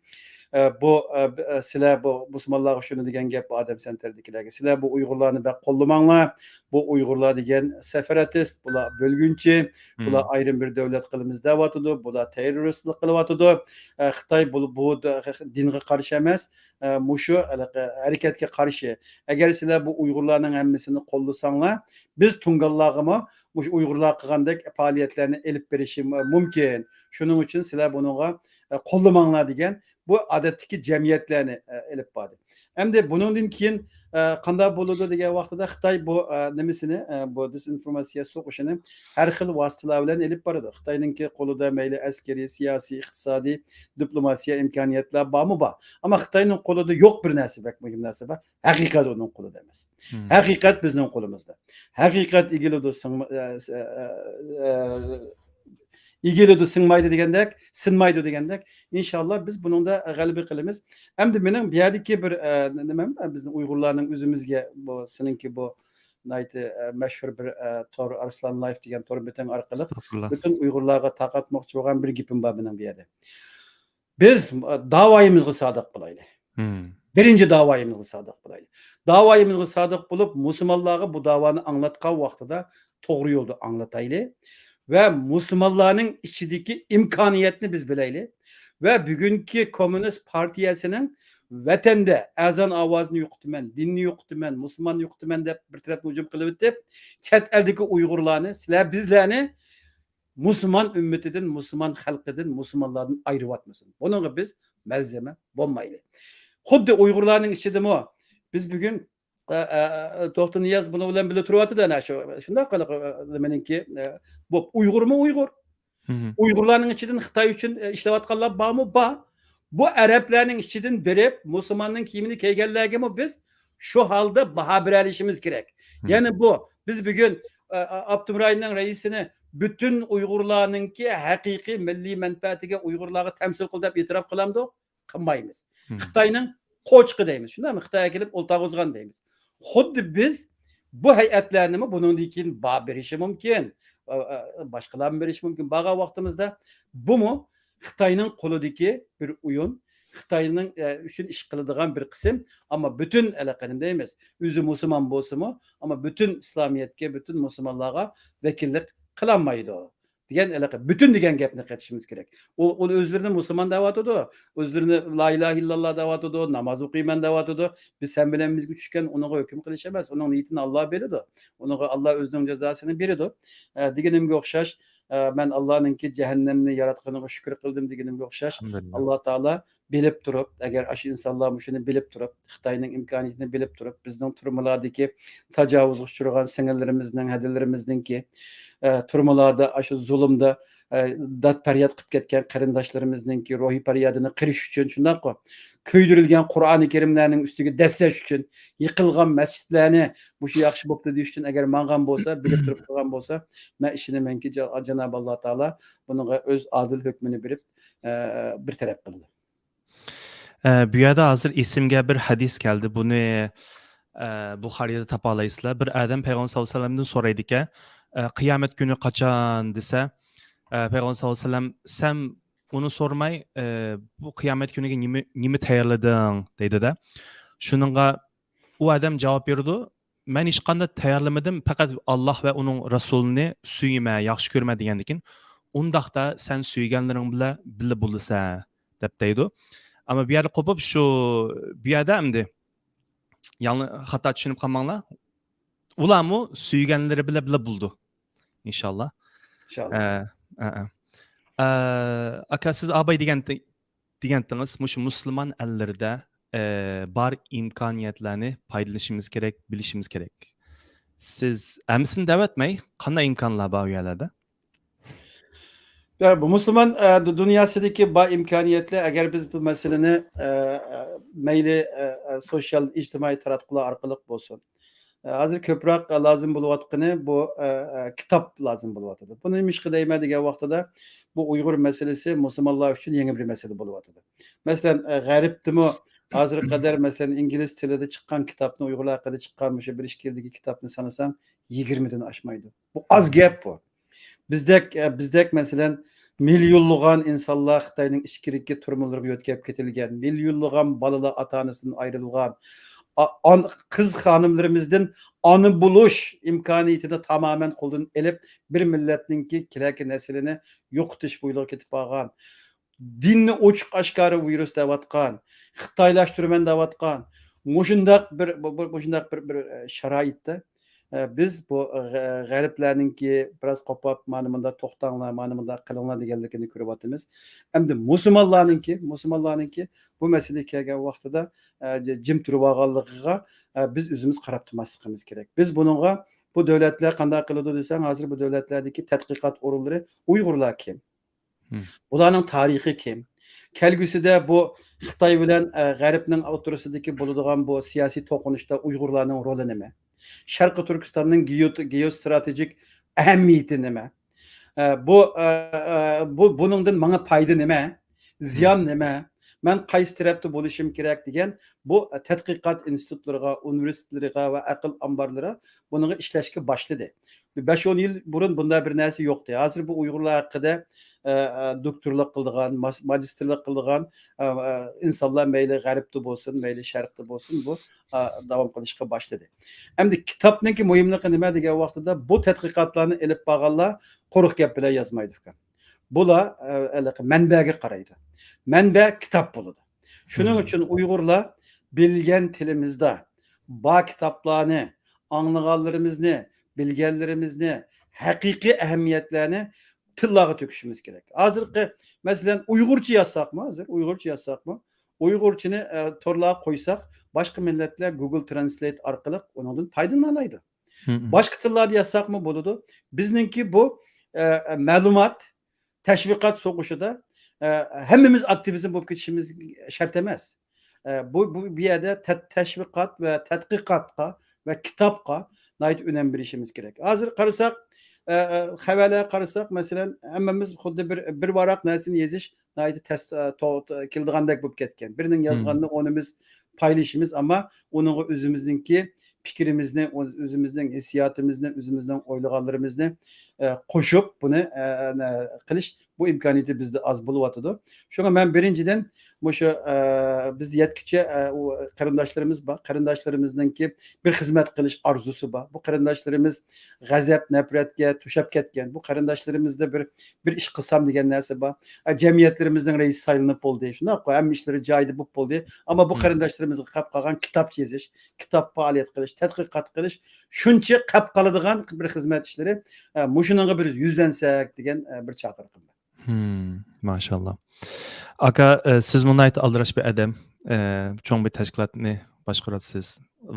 ئە، بۇ، ئە، ب-، ئە، سىلەر بۇ مۇسۇلمانلارغا شۇنى دېگەن گەپ، بۇ ئادەم سەنتەردىكىلەرگە. سىلەر بۇ ئۇيغۇرلارنى بەك قوللىماڭلار. بۇ ئۇيغۇرلار دېگەن سېپاراتىست، بۇلار بۆلگۈنچى، بۇلار مم. ئايرىم بىر دۆلەت قىلىمىز دەۋاتىدۇ، بۇلار تېررورىستلىق قىلىۋاتىدۇ. ئە، خىتاي بۇ، بۇ د-، دىنغا قارشى ئەمەس، ئە، مۇشۇ ھېلىقى ھەرىكەتكە قارشى. ئەگەر سىلەر بۇ ئۇيغۇرلارنىڭ ھەممىسىنى قوللىساڭلار، بىز تۇڭگانلارغىمۇ مۇشۇ ئۇيغۇرلار قىلغاندەك پائالىيەتلەرنى ئېلىپ بېرىشى مۇ-، مۇمكىن. شۇنىڭ ئۈچۈن سىلەر بۇنىڭغا، ئە، قوللىماڭلار دېگەن بۇ ئادەتتىكى جەمئىيەتلەرنى، ئە، ئېلىپ باردى. ئەمدى بۇنىڭدىن كېيىن، ئە، قانداق بولىدۇ دېگەن ۋاقتىدا خىتاي بۇ، ئە، نېمىسىنى، ئە، بۇ دېزىنفورماتسىيە سوقۇشىنى ھەر خىل ۋاسىتىلەر بىلەن ئېلىپ بارىدۇ. خىتاينىڭكى قولىدا مەيلى ئەسكىرىي، سىياسىي، ئىقتىسادىي، دىپلوماتىيە ئىمكانىيەتلەر بارمۇ؟ بار. ئەمما خىتاينىڭ قولىدا يوق بىر نەرسە، بەك مۇھىم نەرسە بار. ھەقىقەت ئۇنىڭ قولىدا ئەمەس. ھەقىقەت بىزنىڭ قولىمىزدا. ھەقىقەت ئېگىلىدۇ، سىڭما-، ئە، ئە، ئە، ئېگىلىدۇ، سىڭمايدۇ دېگەندەك، سىنمايدۇ دېگەندەك. ئىنشاللا بىز بۇنىڭدا غەلىبە قىلىمىز. ئەمدى مېنىڭ بۇ يەردىكى بىر، ئە، نېمەم، بىزنىڭ ئۇيغۇرلارنىڭ ئۆزىمىزگە بۇ، سېنىڭكى بۇ ناھايىتى، ئە، مەشھۇر بىر، ئە، تور، ئارسلان لايف دېگەن تور بېتىڭ ئارقىلىق ئەستەغپۇرۇللا. پۈتۈن ئۇيغۇرلارغا تارقاتماقچى بولغان بىر گېپىم بار مېنىڭ بۇ يەردە. بىز، ئە، داۋايىمىزغا سادىق بولايلى. بىرىنچى داۋايىمىزغا سادىق بولايلى. داۋايىمىزغا سادىق بولۇپ، مۇسۇلمانلارغا بۇ داۋانى ئاڭلاتقان ۋاقتىدا توغرا يولدا ئاڭلىتايلى ۋە مۇسۇلمانلارنىڭ ئىچىدىكى ئىمكانىيەتنى بىز بىلەيلى ۋە بۈگۈنكى كوممۇنىست پارتىيەسىنىڭ ۋەتەندە ئەزان ئاۋازىنى يوقىتىمەن، دىننى يوقىتىمەن، مۇسۇلماننى يوقىتىمەن دەپ بىر تەرەپنى ھۇجۇم قىلىۋېتىپ، چەت ئەلدىكى ئۇيغۇرلارنى، سىلەر بىزلەرنى مۇسۇلمان ئۈممىتىدىن، مۇسۇلمان خەلقىدىن، مۇسۇلمانلاردىن ئايرىۋاتمىسۇن. بۇنىڭغا بىز مەلزەمە بولمايلى. خۇددى ئۇيغۇرلارنىڭ ئىچىدىمۇ بىز بۈگۈن، ئە، ئە، ئە، توختى نىياز بۇنىڭ بىلەن بىللە تۇرۇۋاتىدۇ، ئەنە شۇ، شۇنداق قىلىپ، ئە، نېمىنىڭكى، ئە، بۇ ئۇيغۇرمۇ ئۇيغۇر. ئۇيغۇرلارنىڭ ئىچىدىن خىتاي ئۈچۈن، ئە، ئىشلەۋاتقانلار بارمۇ؟ بار. بۇ ئەرەبلەرنىڭ ئىچىدىن بېرىپ مۇسۇلماننىڭ كىيىمىنى كىيگەنلەرگىمۇ بىز شۇ ھالدا باھا بېرەلىشىمىز كېرەك. يەنى بۇ، بىز بۈگۈن، ئە، ئە، ئاپتومراينىڭ رەئىسىنى پۈتۈن ئۇيغۇرلارنىڭكى ھەقىقىي مىللىي مەنپەئەتىگە ئۇيغۇرلارغا تەمسىل قىل دەپ ئېتىراپ قىلامدۇق؟ قىلمايمىز. خىتاينىڭ قوچىقى دەيمىز، شۇنداقمۇ؟ خىتاي ئەكېلىپ ئولتۇرغۇزغان دەيمىز. خۇددى بىز بۇ ھەيئەتلەرنىمۇ بۇنىڭدىن كېيىن بار بېرىشى مۇمكىن، ئە، ئە، باشقىلارمۇ بېرىشى مۇمكىن. بارغان ۋاقتىمىزدا بۇمۇ خىتاينىڭ قولىدىكى بىر ئويۇن، خىتاينىڭ، ئە، ئۈچۈن ئىش قىلىدىغان بىر قىسىم، ئەمما پۈتۈن ئەلقەدىم دەيمىز، ئۆزى مۇسۇلمان بولسىمۇ، ئەمما پۈتۈن ئىسلامىيەتكە، پۈتۈن مۇسۇلمانلارغا ۋەكىللىك قىلالمايدۇ دېگەن ئەلەقە. پۈتۈن دېگەن گەپنى قېتىشىمىز كېرەك. ئۇ، ئۇ ئۆزلىرىنى مۇسۇلمان دەۋاتىدۇ، ئۆزلىرىنى لا ئىلاھە ئىللاللا دەۋاتىدۇ، ناماز ئوقۇيمەن دەۋاتىدۇ. بىز سەن بىلەن بىزگە چۈشكەن، ئۇنىڭغا ھۆكۈم قىلىش ئەمەس. ئۇنىڭ نىيىتىنى ئاللا بىلىدۇ. ئۇنىڭغا ئاللا ئۆزىنىڭ جازاسىنى بېرىدۇ. ئە، دېگىنىمگە ئوخشاش، ئە، مەن ئاللانىڭكى جەھەننەمنى ياراتقىنىغا شۈكۈر قىلدىم دېگىنىمگە ئوخشاش، ئاللا تائالا بىلىپ تۇرۇپ، ئەگەر ئاشۇ ئىنسانلار مۇشۇنى بىلىپ تۇرۇپ، خىتاينىڭ ئىمكانىيىتىنى بىلىپ تۇرۇپ، بىزنىڭ تۈرمىلەردىكى تاجاۋۇزغا ئۇچرىغان سىڭىللىرىمىزنىڭ، ھەدىلىرىمىزنىڭكى، ئە، تۈرمىلاردا ئاشۇ زۇلۇمدا، ئە، داد پەرياد قىلىپ كەتكەن قېرىنداشلىرىمىزنىڭكى روھىي پەريادىنى قىلىش ئۈچۈن، شۇنداققۇ؟ كۆيدۈرۈلگەن قۇرئانى كەرىملەرنىڭ ئۈستىگە دەسسەش ئۈچۈن، يىقىلغان مەسچىتلەرنى مۇشۇ ياخشى بوپتۇ دېيىش ئۈچۈن ئەگەر ماڭغان بولسا، بىلىپ تۇرۇپ قىلغان بولسا، مەن ئىشىنىمەنكى، جا-، جانابى ئاللا تائالا بۇنىڭغا ئۆز ئادىل ھۆكمىنى بېرىپ، ئە، بىر تەرەپ قىلىدۇ. ئە، بۇ يەردە ھازىر ئېسىمگە بىر ھەدىس كەلدى. بۇنى، ئە، بۇخارىيدا تاپالايسىلەر. بىر ئادەم پەيغەمبەر ساللاللاھۇ ئەلەيھى ۋەسەللەمدىن سورايدىكەن، ئە، «قىيامەت كۈنى قاچان؟» دېسە، ئە، پەيغەمبەر ساللاللاھۇ ئەلەيھى ۋەسەللەم، «سەن ئۇنى سورىماي، ئە، بۇ قىيامەت كۈنىگە نېمە، نېمە تەييارلىدىڭ؟» دەيدۇ-دە. شۇنىڭغا ئۇ ئادەم جاۋاب بېرىدۇ، «مەن ھېچقانداق تەييارلىمىدىم، پەقەت ئاللاھ ۋە ئۇنىڭ رەسۇلىنى سۆيىمەن، ياخشى كۆرىمەن» دېگەندىكىن، «ئۇنداقتا سەن سۆيگەنلىرىڭ بىلەن بىللە بولىسەن» دەپ دەيدۇ. ئەمما بۇ يەردە قوپۇپ، شۇ، بۇ يەردە ئەمدى يەنى خاتا چۈشىنىپ قالماڭلار. ئۇلارمۇ سۆيگەنلىرى بىلەن بىللە بولىدۇ. ئىنشاللا. ئىنشاللا. ئە، ئە، ئە. ئە، ئاكا، سىز ئاباي دېگەن، دېگەنتىڭىز، مۇشۇ مۇسۇلمان ئەللىرىدە، ئە، بار ئىمكانىيەتلەرنى پايدىلىنىشىمىز كېرەك، بىلىشىمىز كېرەك. سىز ھەممىسىنى دەۋەتمەي، قانداق ئىمكانلار بار ئۇ يەرلەردە؟ يا، بۇ مۇسۇلمان، ئە، دۇ-، دۇنياسىدىكى بار ئىمكانىيەتلەر، ئەگەر بىز بۇ مەسىلىنى، ئە، ئە، مەيلى، ئە، ئە، سوشيال، ئىجتىمائىي تاراتقۇلار ئارقىلىق بولسۇن. ئە، ھازىر كۆپرەك، ئە، لازىم بولۇۋاتقىنى بۇ، ئە، ئە، كىتاب لازىم بولۇۋاتىدۇ. بۇنى نېمىشقا دەيمەن دېگەن ۋاقتىدا، بۇ ئۇيغۇر مەسىلىسى مۇسۇلمانلار ئۈچۈن يېڭى بىر مەسىلە بولۇۋاتىدۇ. مەسىلەن، ئە، غەربتىمۇ ھازىرغا قەدەر، مەسىلەن، ئىنگلىز تىلىدا چىققان كىتابنى، ئۇيغۇرلار ھەققىدە چىققان مۇشۇ بىر ئىككى يىلدىكى كىتابنى سانىسام، يىگىرمىدىن ئاشمايدۇ. بۇ ئاز گەپ بۇ. بىزدەك، ئە، بىزدەك، مەسىلەن، مىليونلىغان ئىنسانلار خىتاينىڭ ئىچكىرىكى تۈرمىلىرىغا يۆتكەپ كېتىلگەن، مىليونلىغان بالىلار ئاتا-ئانىسىدىن ئايرىلغان، ئا-، ئان-، قىز خانىملىرىمىزدىن ئانا بولۇش ئىمكانىيىتىنى تامامەن قولدىن ئېلىپ، بىر مىللەتنىڭكى كېلەكى نەسلىنى يوقىتىش بويىغا كېتىپ بارغان، دىننى ئوچۇق ئاشكارا ۋىرۇس دەۋاتقان، خىتايلاشتۇرىمەن دەۋاتقان، مۇشۇنداق بىر، بۇ، بۇ، مۇشۇنداق بىر، بىر، ئە، شارائىتتا ئە، بىز بۇ، ئە، غە-، غەربلەرنىڭكى بىراز قوپاپ، مانا مۇنداق توختاڭلار، مانا مۇنداق قىلىڭلار دېگەنلىكىنى كۆرۈۋاتىمىز. ئەمدى مۇسۇلمانلارنىڭكى، مۇسۇلمانلارنىڭكى بۇ مەسىلىگە كەلگەن ۋاقتىدا، ئە، ج-، جىم تۇرۇۋالغانلىقىغا، ئە، بىز ئۆزىمىز قاراپ تۇرماسلىقىمىز كېرەك. بىز بۇنىڭغا، بۇ دۆلەتلەر قانداق قىلىدۇ دېسەڭ، ھازىر بۇ دۆلەتلەردىكى تەتقىقات ئورۇنلىرى، ئۇيغۇرلار كىم؟ مم. بۇلارنىڭ تارىخى كىم؟ كەلگۈسىدە بۇ خىتاي بىلەن، ئە، غەربنىڭ ئوتتۇرىسىدىكى بولىدىغان بۇ سىياسىي توقۇنۇشتا ئۇيغۇرلارنىڭ رولى نېمە؟ شەرقىي تۈركىستاننىڭ گېئو-، گېئوستراتېگىك ئەھمىيىتى نېمە؟ ئە، بۇ، ئە، ئە، بۇ، بۇنىڭدىن ماڭا پايدا نېمە؟ زىيان نېمە؟ مەن قايسى تەرەپتە بولۇشۇم كېرەك دېگەن بۇ تەتقىقات ئىنستىتۇتلىرىغا، ئۇنىۋېرسىتېتلىرىغا ۋە ئەقىل ئامبارلىرىغا بۇنىڭغا ئىشلەشكە باشلىدى. بىر بەش-ئون يىل بۇرۇن بۇنداق بىر نەرسە يوقتى. ھازىر بۇ ئۇيغۇرلار ھەققىدە، ئە، ئە، دوكتورلۇق قىلىدىغان، ماس-، ماگىستىرلىق قىلىدىغان، ئە، ئە، ئىنسانلار مەيلى غەربتە بولسۇن، مەيلى شەرقتە بولسۇن، بۇ، ئە، داۋام قىلىشقا باشلىدى. ئەمدى كىتابنىڭكى مۇھىملىقى نېمە دېگەن ۋاقتىدا، بۇ تەتقىقاتلارنى ئېلىپ بارغانلار قۇرۇق گەپ بىلەن يازمايدۇ ئۇكام. بۇلار، ئە، ھېلىقى مەنبەگە قارايدۇ. مەنبە كىتاب بولىدۇ. شۇنىڭ ئۈچۈن ئۇيغۇرلار بىلگەن تىلىمىزدا بار كىتابلارنى، ئاڭلىغانلىرىمىزنى، بىلگەنلىرىمىزنى، ھەقىقىي ئەھمىيەتلەرنى تىللارغا تۆكۈشىمىز كېرەك. ھازىرقى، مەسىلەن، ئۇيغۇرچە يازساقمۇ، ھازىر ئۇيغۇرچە يازساقمۇ، ئۇيغۇرچىنى، ئە، تورلارغا قويساق، باشقا مىللەتلەر گۇگل ترانسلېيت ئارقىلىق ئۇنىڭدىن پايدىلىنالايدۇ. باشقا تىللاردا يازساقمۇ بولىدۇ. بىزنىڭكى بۇ، ئە، مەلۇمات، تەشۋىقات سوقۇشىدا، ئە، ھەممىمىز ئاكتىۋىزم بولۇپ كېتىشىمىز شەرت ئەمەس. ئە، بۇ، بۇ، بۇ يەردە تە-، تەشۋىقات ۋە تەتقىقاتقا ۋە كىتابقا ناھايىتى ئۈنەم بېرىشىمىز كېرەك. ھازىر قارىساق، ئە، ئە، خەۋەرلەرگە قارىساق، مەسىلەن، ھەممىمىز خۇددى بىر، بىر ۋاراق نەرسىنى يېزىش ناھايىتى تەس-، ئە، تو-، تو-، كېلىدىغاندەك بولۇپ كەتكەن. بىرىنىڭ يازغىنىنى ئونىمىز پايلىشىمىز، ئەمما ئۇنىڭغا ئۆزىمىزنىڭكى پىكرىمىزنى، ئۆز-، ئۆزىمىزنىڭ ھېسسىياتىمىزنى، ئۆزىمىزنىڭ ئويلىغانلىرىمىزنى، ئە، قوشۇپ بۇنى، ئە، نە-، قىلىش، بۇ ئىمكانىيىتى بىزدە ئاز بولۇۋاتىدۇ. شۇڭا مەن بىرىنچىدىن مۇشۇ، ئە، بىز يەتكۈچە، ئە، ئۇ قېرىنداشلىرىمىز بار. قېرىنداشلىرىمىزنىڭكى بىر خىزمەت قىلىش ئارزۇسى بار. بۇ قېرىنداشلىرىمىز غەزەپ، نەپرەتكە توشاپ كەتكەن. بۇ قېرىنداشلىرىمىزدا بىر، بىر ئىش قىلسام دېگەن نەرسە بار. ئە، جەمئىيەتلىرىمىزنىڭ رەئىسى سايلىنىپ بولدى. شۇنداققۇ، ھەممە ئىشلىرى جايىدا بولۇپ بولدى. ئەمما بۇ قېرىنداشلىرىمىزغا قاپ قالغان كىتاب يېزىش، كىتاب پائالىيەت قىلىش، تەتقىقات قىلىش شۇنچە قاپ قالىدىغان بىر خىزمەت ئىشلىرى. ئە، مۇشۇنىڭغا بىر يۈزلەنسەك دېگەن، ئە، بىر چاقىرىقىم بار. ماشاللا. ئاكا، ئە، سىزمۇ ناھايىتى ئالدىراش بىر ئادەم. ئە، چوڭ بىر تەشكىلاتنى باشقۇرىسىز.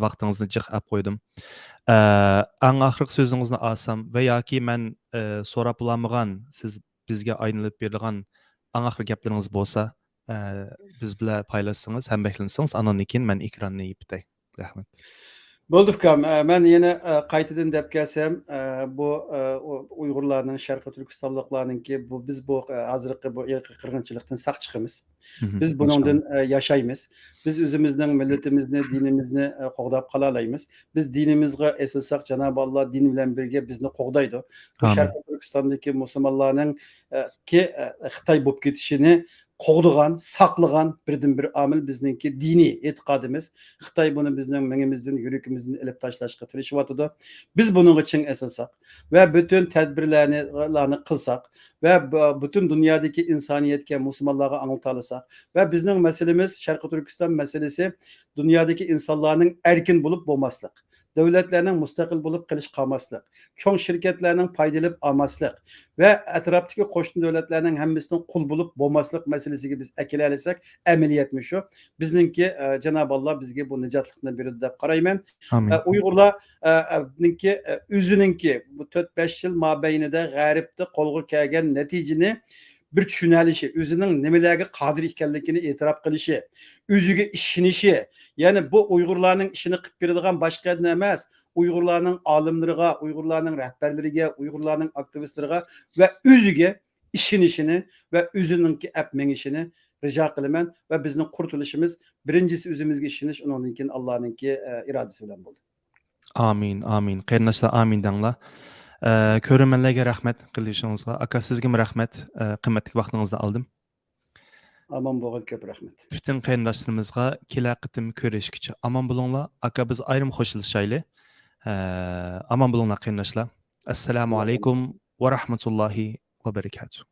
ۋاقتىڭىزنى جىق ئەپ قويدۇم. ئە، ئەڭ ئاخىرقى سۆزىڭىزنى ئالسام ۋە ياكى مەن، ئە، سوراپ بولالمىغان، سىز بىزگە ئايلىنىپ بېرىدىغان ئەڭ ئاخىرقى گەپلىرىڭىز بولسا، ئە، بىز بىلەن پايلاشسىڭىز، ھەمبەھىرلەنسىڭىز، ئاندىن كېيىن مەن ئېكراننى يېپىتەي. رەھمەت. بولدى ئۇكام، ئە، مەن يەنە، ئە، قايتىدىن دەپ كەلسەم، ئە، بۇ، ئە، ئۇ-، ئۇيغۇرلارنىڭ، شەرقىي تۈركىستانلىقلارنىڭكى بۇ، بىز بۇ، ئە، ھازىرقى بۇ ئىرقىي قىرغىنچىلىقتىن ساق چىقىمىز. بىز بۇنىڭدىن، ئە، ياشايمىز. بىز ئۆزىمىزنىڭ مىللىتىمىزنى، دىنىمىزنى، ئە، قوغداپ قالالايمىز. بىز دىنىمىزغا ئېسىلساق، جانابى ئاللا دىن بىلەن بىرگە بىزنى قوغدايدۇ. بۇ شەرقىي تۈركىستاندىكى مۇسۇلمانلارنىڭ، ئە، كى، ئە، خىتاي بولۇپ كېتىشىنى قوغدىغان، ساقلىغان بىردىنبىر ئامىل بىزنىڭكى دىنىي ئېتىقادىمىز. خىتاي بۇنى بىزنىڭ مېڭىمىزدىن، يۈرىكىمىزدىن ئېلىپ تاشلاشقا تىرىشىۋاتىدۇ. بىز بۇنىڭغا چىڭ ئېسىلساق ۋە پۈتۈن تەدبىرلەرنى، لارنى قىلساق ۋە بۇ-، پۈتۈن دۇنيادىكى ئىنسانىيەتكە، مۇسۇلمانلارغا ئاڭلىتالىساق ۋە بىزنىڭ مەسىلىمىز، شەرقىي تۈركىستان مەسىلىسى دۇنيادىكى ئىنسانلارنىڭ ئەركىن بولۇپ بولماسلىق، دۆلەتلەرنىڭ مۇستەقىل بولۇپ قېلىش قالماسلىق، چوڭ شىركەتلەرنىڭ پايدا ئېلىپ ئالماسلىق ۋە ئەتراپتىكى قوشنا دۆلەتلەرنىڭ ھەممىسىنىڭ قۇل بولۇپ بولماسلىق مەسىلىسىگە بىز ئەكېلەلىسەك، ئەمەلىيەتمۇ شۇ. بىزنىڭكى، ئە، جانابى ئاللا بىزگە بۇ نىجاتلىقنى بېرىدۇ دەپ قارايمەن. ئامىن. ئە، ئۇيغۇرلار، ئە، ئە، نىڭكى، ئە، ئۆزىنىڭكى بۇ تۆت، بەش يىل مابەينىدە غەربتە قولغا كەلگەن نەتىجىنى بىر چۈشىنەلىشى، ئۆزىنىڭ نېمىلەرگە قادىر ئىكەنلىكىنى ئېتىراپ قىلىشى، ئۆزىگە ئىشىنىشى، يەنى بۇ ئۇيغۇرلارنىڭ ئىشىنى قىلىپ بېرىدىغان باشقا يەردىن ئەمەس، ئۇيغۇرلارنىڭ ئالىملىرىغا، ئۇيغۇرلارنىڭ رەھبەرلىرىگە، ئۇيغۇرلارنىڭ ئاكتىۋىستلىرىغا ۋە ئۆزىگە ئىشىنىشىنى ۋە ئۆزىنىڭكى ئەپ مېڭىشىنى رىجا قىلىمەن ۋە بىزنىڭ قۇرتۇلۇشىمىز بىرىنچىسى ئۆزىمىزگە ئىشىنىش، ئۇنىڭدىن كېيىن ئاللانىڭكى، ئە، ئىرادىسى بىلەن بولدى. ئامىن، ئامىن. قېرىنداشلار، ئامىن دەڭلار. ئە، كۆرۈرمەنلەرگە رەھمەت قىلىشىڭىزغا. ئاكا، سىزگىمۇ رەھمەت. ئە، قىممەتلىك ۋاقتىڭىزنى ئالدىم. ئامان بولغىن، كۆپ رەھمەت. پۈتۈن قېرىنداشلىرىمىزغا كېلەر قېتىم كۆرۈشكىچە ئامان بولۇڭلار. ئاكا، بىز ئايرىم خوشلىشايلى. ئە، ئامان بولۇڭلار، قېرىنداشلار. ئەسسالامۇ ئەلەيكۇم ۋە رەھمەتۇللاھى ۋە بەرىكاتۇھ.